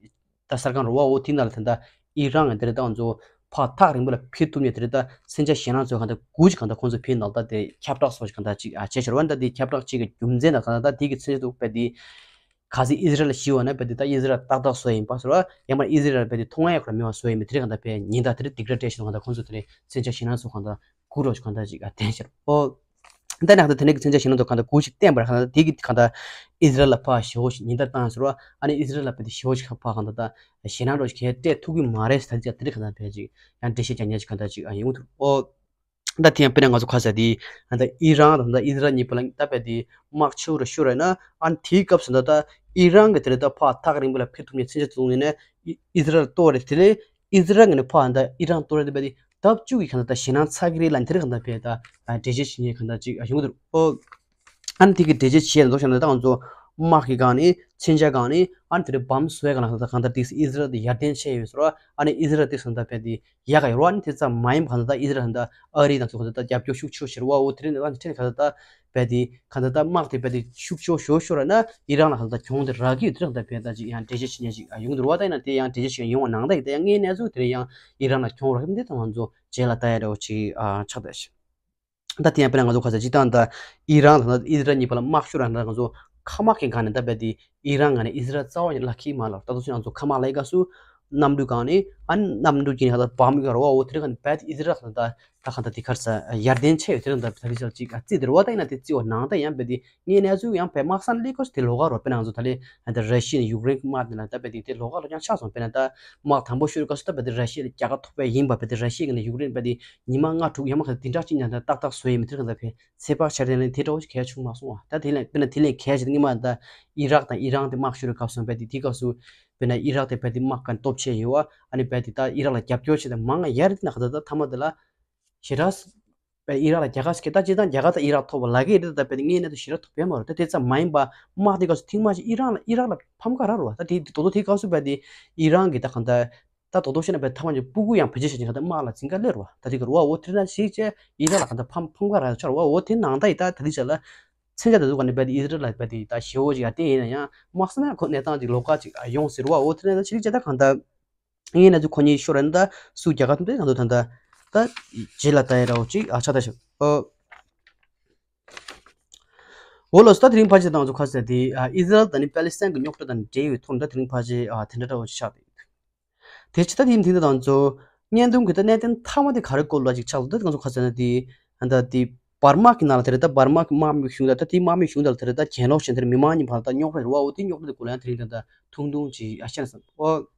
ད་གསར་ཁང་རུ་བ་འོ་དེ་ནང་ལ་ད་ལྟ་ཨི་རན་གྱི་འདིར་ད་ང་ཚོ་ཕར་ཐག་རིང་པོ་ལ་ཕེབས་ཐུབ་མཁན་དེ་རེད། ད་མཚོན་ཆ་ཞེད་སྣང་ཚོ་གང་ལྟར་དགུ་ཅིག་གང་ལྟར་ཁོང་ཚོ་ཕེབས་ནང་ལ་ད་དེ་ཁྱབ་བསྒྲགས་སོགས་ཀྱི་གང་ལྟར་ཅིག་ཨ་བྱས་ཤར་བ་ད་དེ་ཁྱབ་བསྒྲགས་ཅིག་གི་རྒྱུ་མཚན་དང་གང་ལྟར་ད་དེ་གི་མཚོན་ཆ་འདུག་པས་དེ་ག་ཚོད་ཨི་ཟི་རལ་ལ་ཞི་བ་ན་པས་དེ་ད་ཨི་ཟི་རལ་ཏག་ཏག་བཟོས་ཡིན་པ་ཟེར་བ་ཡང་མ་ཨི་ཟི་རལ་པས་དེ་མཐོང་ཡ་ཁོ་ར་མེད་པ་བཟོས་ཡིན་པས་དེ་རེད། གང་ལྟར་པས་ཉིན་ད་དེ་རེད་སྡིགས་ར་སྤྲད་ཤེས་ནང་གང་ལྟར་ཁོང་ཚོ་དེ་རེད་མཚོན་ཆ་ཞེད་སྣང་ཚོ་གང་ལྟར་དགུ་རོགས་ཀྱི་གང་ལྟར་ཅིག་ཨ་བསྟན་ཤར་ཨོ། ད་ནང་ད་དེ་ནས་ཀྱི་མཚོན་ཆ་ཞིག་ནང་དུ་གང་ལྟར་གུ་ཞིག་བསྟན་པར་གང་ལྟར་དེ་གི་གང་ལྟར་ཨི་ཟི་རལ་ལ་ཕར་ཞེ་པོ་ཞིག་ཉེན་བརྡ་བཏང་ཟེར་བ། ཨ་ནི་ཨི་ཟི་རལ་ལ་ཕར་དེ་ཞེ་པོ་ཞིག་ཕར་གང་ལྟར་ད་ཞེད་སྣང་འདྲ་ཞིག་གས་སྤྲད་ཐུབ་ཀྱི་མ་རེད་ཟེར་ད་ཅིག་དེ་རིགས་གང་ལྟར་ཕལ་ཅིག་ཡང་འགྲེལ་བཤད་རྒྱག་མཁན་ཞིག་གང་ལྟར་ཅིག་ཨ་ཡོང་ཐུབ་ཨོ། ད་དེ་ཡང་དཔེར་ན་ང་ཚོ་ཁ་ས་དེ་ད་ཨི་རན་དང་ད་ཨི་ཟི་རལ་གཉིས་བར་ལ་ད་དཔེ་དེ་དམག་ཆེ་བོ་རུ་ཤོར་རེད་ན། ཨ་ནི་དེའི་སྐབས་སུ་ད་ད་ཨི་རན་གྱི་དེ་རེད་ད་ཕར་ཐག་རིང་པོ་ལ་ཕེབས་ཐུབ་མཁན་མཚོན་ཆ་བཙུགས་ནས་ནས་ཨི་ཨི་ཟི་རལ་གཏོར་རེད། དེ་ལས་ཨི་ཟི་རལ་གྱི་ནས་ཕར་ད་ཨི་རན་གཏོར་རེད་དེ་དཔེ་དེ། ལྡབ་བཅུ་གི་གང་ལྟར་ཞེད་སྣང་ཚ་གི་རེད་ལ་འདིར་གང་ལྟར་བས་ད་འགྲེལ་བཤད་བྱེད་མཁན་གང་ལྟར་ཅིག་ཡོང་གི་འདུག་ཨོ། ཨ་ནི་དེ་གི་འགྲེལ་བཤད་བྱས་ལ་འདུག་བྱས་ན་ད་ང་ཚོ་དམག་གི་སྒང་ནས་མཚོན་ཆ་སྒང་ནས་ཨ་ནི་དེ་རིང་བམ་བཟོ་ཡ་གང་ལ་གང་ལྟར་གང་ལྟར་དེ་ཨི་ཟི་རལ་དེ་ཡར་ལྡན་བྱས་ཡོད་ཟེར་བ། ཨ་ནི་ཨི་ཟི་རལ་དེ་གང་ལྟར་བས་དེ་ཡག་ག་ཡོད་ར། ཨ་ནི་དེ་ཙམ་མ་ཡིན་པ་གང་ལྟར་ཨི་ཟི་རལ་གང་ལྟར་ཨ་རི་དང་ཚོ་གང་ལྟར་རྒྱབ་སྐྱོར་ཤུགས་ཆེ་ཤོས་ར་བ། འོ་དེ་རིང་ནས་ཨ་ནི་ཁྲིད་གང་ལྟར་བས་དེ་གང་ལྟར་དམག་དེ་བས་དེ་ཤུགས་ཆེ་ཤོས་ཤོར་བ་ན་ཨི་རན་ལ་གང་ལྟར་གྱོང་དེ་རག་གི་ཡོད། དེ་རིང་གང་ལྟར་བས་ད་ཅིག་ཡང་འགྲེལ་བཤད་བྱེད་མཁན་ཅིག་ཡོང་གི་འདུག་ར་བ། ད་ཡིན་ན་དེ་ཡང་འགྲེལ་བཤད་བྱེད་མཁན་ཡོང་བ་ནང་ད་ཡིན་ད་ཡང་ངའི་གནས་ཚུལ་དེ་རིང་ཡང་ཨི་རན་ལ་གྱོང་རག་གི་མི་འདུག་ད་ང་ཚོ་རྗེས་ལ་ལྟ་ཡ་འདྲ་བོ་ཅིག་ཨ་ཆགས་བསྡད་ཤག་ད་དེ་ཡང་དཔེར་ན་ང་ཚོ་ཁ་ས་སྤྱིར་བཏང་ད་ཨི་རན་དང་ཨི་ཟི་རལ་གཉིས་བར་ལ་དམག་ཤོར་ར་ད་ང་ཚོ་མཁའ་དམག་གི་སྒང་ནས་ད་རྦད་དེ་ཨི་རན་སྒང་ནས་ཨི་ཟི་རལ་རྩ་བ་ཉིད་ལ་ཁྱེར་མ་ལ། ད་དུང་ང་ཚོ་མཁའ་དམག་ལ་ཡི་ག་སུ་གནམ་གྲུའི་སྒང་ནས་ཨ་ནི་གནམ་གྲུ་གྱི་ནས་ཧ་ད་བམ་གི་ར་བ། འོ་དེ་རིང་ག་ནས་རྦད་ཨི་ཟི་རལ་ད་ད་ག་ད་དེ་ཁར་ས་ཡར་ལྡན་ཆེ་ཡོད། དེ་རིང་ད་ད་དེ་ཤར་ཅིག་ཨ་རྩིས་དེ་ར་བ། ད་ཡིན་ན་དེ་རྩིས་བ་ནང་ད་ཡང་རྦད་དེ་ངའི་གནས་ཚུལ་ཡང་དཔེ་དམག་ས་ནས་སླེབས་སྐབས་སུ་དེ་ལོགས་ཀ་རོ། དཔེར་ན་ང་ཚོ་ད་ལས་ཨ་ད་ར་ཤི་ཡ་ནས་ཡུཀ་རེན་གྱི་དམག་དེ་ལ་ད་རྦད་དེ་དེ་ལོགས་ཀ་རོ་ཀྱང་ཆགས་སོང་། དཔེར་ན་ད་དམག་དང་པོ་ཤོར་སྐབས་སུ་ད་རྦད་དེ་ར་ཤི་ཡ་ལ་རྒྱལ་ཁ་ཐོབ་པ་ཡིན་པ། རྦད་དེ་ར་ཤི་ཡ་གི་ནས་ཡུཀ་རེན་རྦད་དེ་ཉི་མ་ལྔ་དྲུག་ཡར་མར་ག་དེ་འདྲ་ཅིག་ཉར་ད་ཏག་ཏག་བཟོས་ཡིན་མི་དེ་གང་ལྟར་བས་ཚོད་དཔག་བྱས་ཏེ་ལན་དེ་འདྲ་བོ་ཞིག་གལ་ཆུང་མ་སོང་བ། ད་དེ་ལན་དཔེར་ན་དེ་ལན་གལ་ཆེ་ད་ངེས་མ་ད་ཨི་རག་དང་ཨི་རན་དེ་དམག་ཤོར་བའི་སྐབས་སུ་རྦད་དེ་དེའི་སྐབས་སུ་དཔེར་ན་ཨི་རག་དེ་རྦད་དེ་དམག་ག་ནས་སྟོབས་ཆེ་ཡོད་བ། ཨ་ནི་རྦད་དེ་ད་ཨི་རག་ལ་རྒྱབ་སྐྱོར་བྱས་ཏེ་མང་ང་ཡར་དེ་ན་ག་ད་ད་མཐའ་མ་དེ་ལ་ཞེ་དྲག་པས་ཨི་རག་ལ་རྒྱལ་ཁ་ཞིག་ད་ཅི་ད་རྒྱལ་ཁ་ད་ཨི་རག་ཐོབ་པ་ལ་གི་རེད། ད་དཔེ་ངའི་གནས་ཚུལ་ཞེ་དྲག་ཐོབ་པས་མ་རེད། ད་དེ་ཙམ་མ་ཡིན་པ་དམག་དེ་སྐབས་སུ་ཐེངས་མ་ཞིག་ཨི་རག་ལ་ཨི་རག་ལ་ཕམ་ཁ་རག་རུ་བ། ད་དེ་དོ་དོ་དེ་སྐབས་སུ་རྦད་དེ་ཨི་རན་གྱི་ད་གང་ད་ ད་རྡོག་རྡོག་བཤད་ན་བས་ཐ་མ་ཅིག་སྤུ་གུ་ཡང་བེད་སྤྱོད་བྱེད་ཀྱི་ད་དམག་ལ་འཛིང་ག་སླེབས་རེད་བ། ད་དེ་ག་རེད་བ། འོ་དེ་ན་ཞིག་བྱས་ཨི་ཟ་རལ་ལ་ག་ད་ཕམ་ཕམ་ག་ར་ཆགས་རེད་བ། འོ་དེ་ནང་ད་ཡི་ད་ད་དེ་ཆ་ལ། མཚོན་ཆ་དེ་ཚོ་ག་ནས་བས་དེ་ཨི་ཟ་རལ་ལ་བས་དེ་ད་ཞེ་བོ་ཅིག་ཡ་དེ་ཡིན་ན་ཡང་མ་སོང་ན་ཁོ་གནས་སྟངས་ཅིག་ལོགས་ཀ་ཅིག་ཡོང་ཟེར་བ། འོ་དེ་ན་ད་ཞིག་བྱས་ད་གང་ད། ངས་ན་ཚོ་ཁོ་གཉིས་ཤོར་ར་ན་ད་སུ་རྒྱལ་ཁ་ཐུབ་དེ་གང་དུ་ད་ད་ད་རྗེས་ལ་ད་ཡ་ར་བ་ཅིག་ཨ་ཆགས་ད་ཤག་འོ་ལོ་སི་ད་དེ་རིང་ཕལ་ཆེར་དང་ཚོ་ཁ་ཟེར་དེ་ཨི་ཟ་རལ་དང་ནི་པ་ལི་སི་ཐན་གྱི་རྙོག་དྲ་དང་འབྲེལ་བའི་ཐོག་ནས་ད་དེ་རིང་ཕལ་ཆེར་དེ་འདྲ་འདྲ་བོ་ཆགས་དེ། དེ་ཕྱི་ད་དེ་དེ་འདྲ་དང་ཚོ་བརྙན་ཐུང་གི་ད་གནད་དོན་མཐའ་མ་དེ་ག་རེ་སྐོར་ལ་ཅིག་ཆགས་འདུག་ད་ང་ཚོ་ཁ་ཟེར་ན་དེ་ཨ་ད་དེ་འབར་མ་གི་ནང་ལ་དེ་རེད། ད་འབར་མ་གི་དམག་མི་གཞུང་ལ་ད་དེ་དམག་མི་གཞུང་ལ་དེ་རེད། ད་གྱེན་ལོག་བྱས་དེ་རེད། མི་མང་གཉིས་བར་ད་རྙོག་དྲ་རེད་བ། འོ་དེ་རྙོག་དྲ་དེ་སྐོར་ལ་ཡང་དེ་རིང་ད་ད་ཐུང་ཐུང་ཅིག་ཨ་བཤད་ན་བསམ། འོ།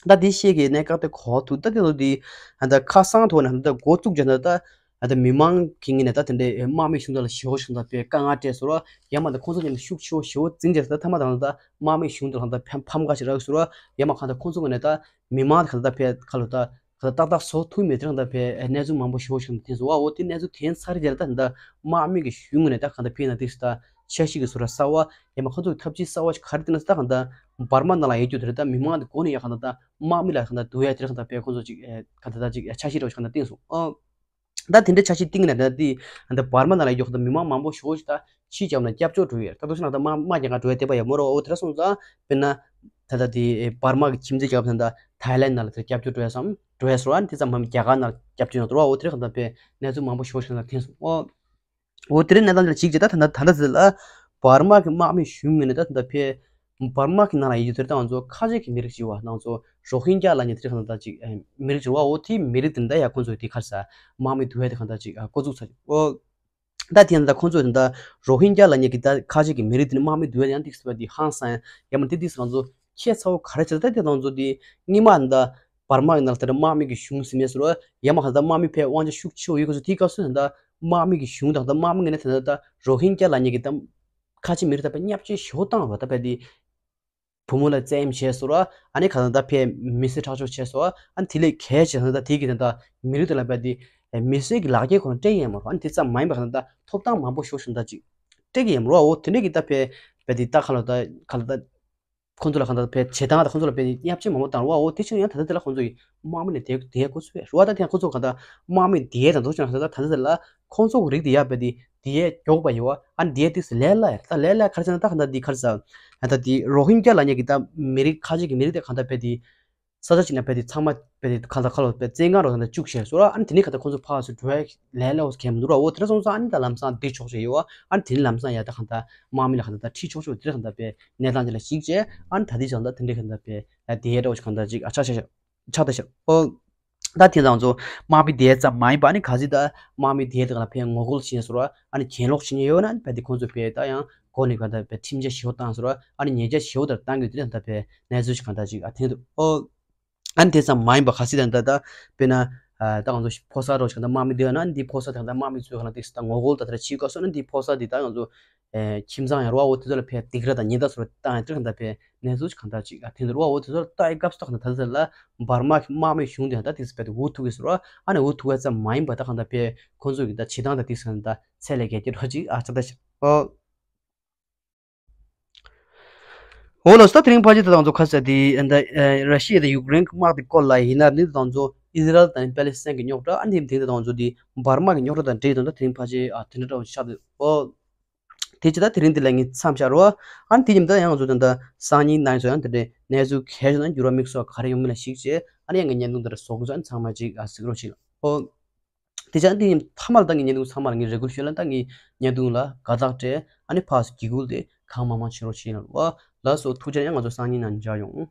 ད་དེ་ཤེས་ཀྱི་གནད་འགག་དེ་གོ་ཐུབ། ད་དེ་ལོ་དེ་ཨ་ད་ཁ་སང་ཐོག་ནས་ད་འགོ་བཙུགས་བྱས་ན་ད་ཨ་ད་མི་མང་གི་ངོས་ནས་ད་དེ་འདྲའི་དམག་མི་གཞུང་དག་ལ་ཞེ་བོ་ཞིག་ད་དཔེ་དཀའ་ངལ་སྤྲད་སོང་ར། ཡང་མ་ད་ཁོང་ཚོ་ཉམས་ཤུགས་ཆེ་བོ་ཞེ་བོ་འཛིང་བྱས་ད་ཐ་མ་ད་ད་དམག་མི་གཞུང་དག་ལ་ད་ཕམ་ཕམ་ཁ་ཞིག་རག་སོང་ར། ཡང་མ་གང་ད་ཁོང་ཚོ་ངོས་ནས་ད་མི་མང་གང་ད་དཔེ་ཁ་ལོ་ད་གང་ད་ཏག་ཏག་བཟོ་ཐུབ་མེད་དེ་གང་ད་དཔེ་གནས་ཚུལ་མང་པོ་ཞེ་བོ་ཞིག་ད་ཐོན་སོང་བ། འོ་དེ་གནས་ཚུལ་ཐོན་ཚར་རྗེས་ལ་ད་ད་དམག་མི་གི་གཞུང་ངོས་ནས་ད་གང་ད་ཕན་ན་དེ་སུ་ད་འཆར་གཞི་གི་བཟོ་འདྲ་གསར་བ། ཡང་མ་ཁོང་ཚོ་གི་ཐབས་ཇུས་གསར་བ་ཞིག་ག་རེ་བསྟན་ན་ད་གང་ད་འབར་མ་ནང་ལ་ཡོད་རྒྱུ་དེ་རེད། ད་མི་མང་དེ་སྒོ་ནས་ཡ་གང་ད་ད་དམག་མི་ལ་གང་ད་བསྡུ་ཡ་དེ་རེད། གང་ད་དཔེ་ཁོང་ཚོ་ཅིག་ཨེ་གང་ད་ད་ཅིག་འཆར་གཞི་རེ་བ་ཞིག་གང་ད་བསྟན་སོང་། ཨོ། ད་དེ་འདྲའི་འཆར་གཞི་བཏིང་ནས་ད་དེ་ད་འབར་མ་ནང་ལ་ཡོད་ད་མི་མང་མང་པོ་ཞེ་བོ་ཞིག་ད་ཕྱིའི་རྒྱལ་ཁབ་ནང་སྐྱབས་བཅོལ་འགྲོ་ཡོད། ད་དུང་ཕྱི་ནང་ད་དམག་དམག་རྒྱག་ག་འགྲོ་ཡ་དེ་པ་ཡ་མོ་རོ། ཨོ་དེ་འདྲ་སོང་ཙང་དཔེར་ན་ད་ད་དེ་འབར་མ་གི་ཁྱིམ་མཚེས་རྒྱལ་ཁབ་ད་ད་ཐའི་ལན་ནང་ལ་ད་སྐྱབས་བཅོལ་འགྲོ་ཡ་བསམ་འགྲོ་ཡ་སོང་། ཨ་ནི་དེ་ཙམ་མམ་རྒྱ་གར་ནང་སྐྱབས་བཅོལ་ཡོང་འགྲོ་བ། ཨོ་དེ་རེད། གང་ད་དཔེ་གནས་ཚུལ་མང་པོ་ཞེ་བོ་ཞིག་ད་ཐོན་སོང་། ཨོ། འོ་དེ་རིང་གནས་སྟངས་དེ་ལ་གཅིག་བྱས་ད་ད་ད་ད་ཟེར་ལ། འབར་མ་གི་དམག་མི་གཞུང་ངོས་ནས་ད་ད་ཕེ། འབར་མ་གི་ནང་ལ་ཡོད་རྒྱུ་དེར་ད་ང་ཚོ་ཁ་ཆེ་གི་མི་རིགས་ཅིག་བ་ང་ཚོ་རོ་ཧིན་ཀྱ་ལབ་མཁན་དེ་རིགས་ད་ད་ཅིག་མི་རིགས་ཅིག་བ། འོ་དེའི་མི་རིགས་དེ་འདྲ་ཡ་ཁོང་ཚོས་དེ་གར་ས་དམག་མི་བསྡུ་བའི་དེ་གང་ད་ཅིག་འགོ་བཙུགས་ཚར་འོ། ད་དེ་ད་ཁོང་ཚོས་ད་རོ་ཧིན་ཀྱ་ལབ་མཁན་གི་ད་ཁ་ཆེ་གི་མི་རིགས་དེ་ནི་དམག་མི་བསྡུ་བའི་ཡང་ཏིག་སི་བ་དེ་ཧང་སང་ཡ་མ་དེ་ཏིག་སི་ང་ཚོ་ཁྱད་ཚ་བོ་ག་རེ་བྱས་ད་དེ་ད་ང་ཚོ་དེ་སྔོན་མ་ད་འབར་མ་གི་ནང་ལ་དེ་འདྲ་དམག་མི་གི་གཞུང་ཟིན་མེད་སོར་ཡ་མ་ག་ད་དམག་མི་ཕེ་དབང་ཆ་ཤུགས་ཆེ་བོ་ཡོད་ག་ཚོ་དེའི་སྐབས་སུ་ད་དམག་མི་གི་གཞུང་དང་ད་དམག་མི་ངོས་ནས་ད་ད་རོ་ཧིན་ཀྱ་ལབ་མཁན་གི་ད་ཁ་ཆེ་མི་རིགས་ད་པ་བརྙས་བཅོས་ཞེ་བོ་བཏང་བ་ད་པ་དེ་བུ་མོ་ལ་བཙན་གཡེམ་བྱས་སོ་ར། ཨ་ནི་ག་ད་ད་ཕེ་མི་སེར་ཁྲག་སྦྱོར་བྱས་སོ། ཨ་ནི་དེ་ལས་གལ་ཆེ་ད་ད་དེ་གི་ད་ད་མི་རིགས་དེ་ལ་པ་དེ་མི་སེར་གི་ལག་འཁྱེར་ཁོ་ན་སྤྲད་ཡས་མ་རོ། ཨ་ནི་དེ་ཙམ་མ་ཡིན་པ་ག་ད་ད་ཐོབ་ཐང་མང་པོ་ཞེ་བོ་ཞིག་ད་ཅིག་སྤྲད་ཀྱི་ཡས་མ་རོ། འོ་དེ་འདྲ་གི་ད་ཕེ་པ་དེ་ད་ག་ལ་ད་ག་ལ་ད་ཁོང་ཚོ་ལ་ག་ད་ཕེ་བྱེད་སྟངས་ད་ཁོང་ཚོ་ལ་ཕེ་བརྙས་བཅོས་མང་པོ་བཏང་རོ། འོ་དེ་ཕྱིར་ཡང་ད་ད་དེ་ལ་ཁོང་ཚོ་ཡི་དམག་མི་ནས་དེ་དེ་ཡས་འགོ་ཚུགས་པས་རོ། ཨ་ད་དེ་ཡང་ཁོང་ཚོ་ག་ད་དམག་མི་དེ་ཡས་དང་དོ་ཅང་ག་ད་ད་ད་ལ་ཁོང་ཚོ་གི་རིགས་དེ་ཡ་པ་དེ་དེ་ཡས་མགྱོགས་པ་ཡོད། ཨ་ནི་དེ་ཡས་ཏིག་སི་ལས་སླ་ཡ་ད་ལས་སླ་ག་རེ་ཟེར་ན་ད་ག་ད་དེ་ག་རེ་ཟེར། ཨ་ད་དེ་རོ་ཧིན་ཀྱ་ལབ་མཁན་གི་ད་མི་རིགས་ཁ་ཆེ་གི་མི་རིགས་དེ་ག་ད་པ་དེ་ས་ཆ་གཅིག་ན་པ་དེ་ཚང་མ་པ་དེ་ག་ད་ཁ་ལོ་པ་བཙན་ཁང་རོ་ད་ད་བཅུག་བྱས་སོ་ར། ཨ་ནི་དེ་ནས་ག་ད་ཁོང་ཚོ་ཕར་སུ་འགྲོ་ཡ་ལས་སླ་བོ་གལ་མི་འདུག་ར། འོ་དེ་འདྲ་སོང་ཙང་ཨ་ནི་ད་ལམ་སང་བསྡད་ཆོག་བྱས་ཡོད། ཨ་ནི་དེ་ནས་ལམ་སང་ཡ་ད་ག་ད་དམག་མི་ལ་ག་ད་ད་ཁྲིད་ཆོག་ཆོག་དེ་འདྲ་ག་ད་པའི་གནས་སྟངས་དེ་ལ་གཞིགས་བྱས། ཨ་ནི་ད་དེ་ཅང་ད་དེ་འདྲ་ག་ད་པའི་ད་དེ་ཡས་འདྲ་བོ་ཅིག་ག་ད་ཅིག་ཨ་ཆ་ཆ་ཆ་ཆ་ད་ཤག་ཨོ། ད་དེ་ཙང་ཚོ་དམག་མི་དེ་ཙམ་མ་ཡིན་པ་ཨ་ནི་ག་ཚིག་ད་དམག་མི་དེ་དག་ལ་ཕན་ངོ་རྒོལ་བྱས་སོ་ར། ཨ་ནི་གྱེན་ལོག་བྱེད་མཁན་ཡོད་ན་ཨ་ནི་པ་དེ་ཁོང་ཚོ་པའི་ད་ཡང་སྒོ་ནས་ག་ད་པའི་ཁྲིམས་ཆད་ཞེ་བོ་བཏང་སོ་ར། ཨ་ནི་ཉེས་ཆད་ཞེ་བོ་དར་བཏང་གི་དེ་ད་པའི་གནས་ཚུལ་ཞིག་ག་ད་ཅིག་ཨ་ཐེངས་འདུག་ཨོ། ཨ་ནི་དེ་ཙམ་མ་ཡིན་པ་ག་ཚིག་ད་ད་ད་དཔེར་ན་ད་ང་ཚོ་ཕོ་གསར་རོགས་ཞིག་ག་ད་དམག་མི་དེ་ཡོད་ན་ཨ་ནི་འདི་ཕོ་གསར་དེ་ག་ད་དམག་མི་ཚོས་ག་ན་དེ་ད་ངོ་རྒོལ་ད་དེ་ཕྱིའི་སྐབས་སུ་ཨ་ནི་འདི་ཕོ་གསར་དེ་ད་ང་ཚོ་ཨེ་ཁྱིམ་ཚང་ཡང་རོ་བ་འོ་དེ་ཚོ་ལ་ཕའི་སྡིགས་ར་དང་ཉེས་དག་སོགས་བཏང་ཡང་དེ་ག་ད་ཕའི་གནས་ཚུལ་ག་ད་ཅིག་ཨ་ཐེངས་འདུག་རོ། འོ་དེ་ཚོ་ལ་ལྟ་ཡི་སྐབས་སུ་ད་ག་ད་ད་ལ་འབར་མ་གི་དམག་མི་གཞུང་དེ་ད་དེ་ཕའི་དེ་འུ་ཐུག་གི་སོ་ར། ཨ་ནི་འུ་ཐུག་གི་ཙམ་མ་ཡིན་པ་ད་ག་ད་ཕའི་ཁོང་ཚོ་གི་ད་བྱེད་སྟངས་ད་དེ་ག་ད་ཚད་ལས་བརྒལ་གྱི་རོ་ཅིག་ཨ་ཆགས་ད་ཤག་ཨོ། འོ་ལགས་སོ། ད་དེ་རིང་ཕལ་ཆེར་ད་ང་ཚོ་ཁ་ས་དེ་ཨ་ད་ཨ་ར་ཤི་ཡ་དང་ཡུཀ་རེན་གྱི་དམག་དེ་སྐོར་ལ་ཡིན་ན་ནི་ད་ང་ཚོ་ཨི་ཟི་རལ་དང་པེ་ལི་སི་ཐན་གྱི་རྙོག་དྲ། ཨ་ནི་དེ་ད་ང་ཚོ་དེ་འབར་མ་གི་རྙོག་དྲ་དང་འབྲེལ་ཡོད་ད་ད་དེ་རིང་ཕལ་ཆེར་ཨ་དེ་འདྲ་འདྲ་བོ་ཆགས་འདུག་ཨོ། དེ་ཅི་ད་དེ་རིང་འདི་ལ་ངས་མཚམས་བཞག་རོགས། ཨ་ནི་དེ་ཉིན་ད་ཡང་ང་ཚོ་ད་ད་སང་ཉིན་ནང་ཚོ་ཡང་དེ་འདྲའི་གནས་ཚུལ་གལ་ཆེ་ན་འགྱུར་བ་དམིགས་སུ་ག་རེ་ཡོང་མིན་ལ་གཞིགས་བྱས། ཨ་ནི་ཡང་ངས་བརྙན་ཐུང་དེ་འདྲ་བཟོ་དགོས་ཚོ་ཨ་ནི་ཚང་མ་ཅིག་ཨ་གཟིགས་རོགས་བྱེད་ཨོ། དེ་ཅང་དེ་ཡིན་མཐའ་མ་ལ་ད་ངས་བརྙན་ཐུང་ཚང་མ་ལ་ངས་རེ་སྐུལ་ཞུས་ལ་ད་ངས་བརྙན་ཐུང་ལ་དགའ་རྟགས་སྤྲད། ཨ་ནི་ཕར་སྒྱིད་སྐུལ་དེ་གང་མང་མང་བྱེད་རོགས་བྱེད་ཡིན་ལ། ལགས་སོ། ཐུགས་རྗེ་ཆེ། ཡང་ང་ཚོ་སང་ཉིན་ནང་མཇལ་ཡོང་།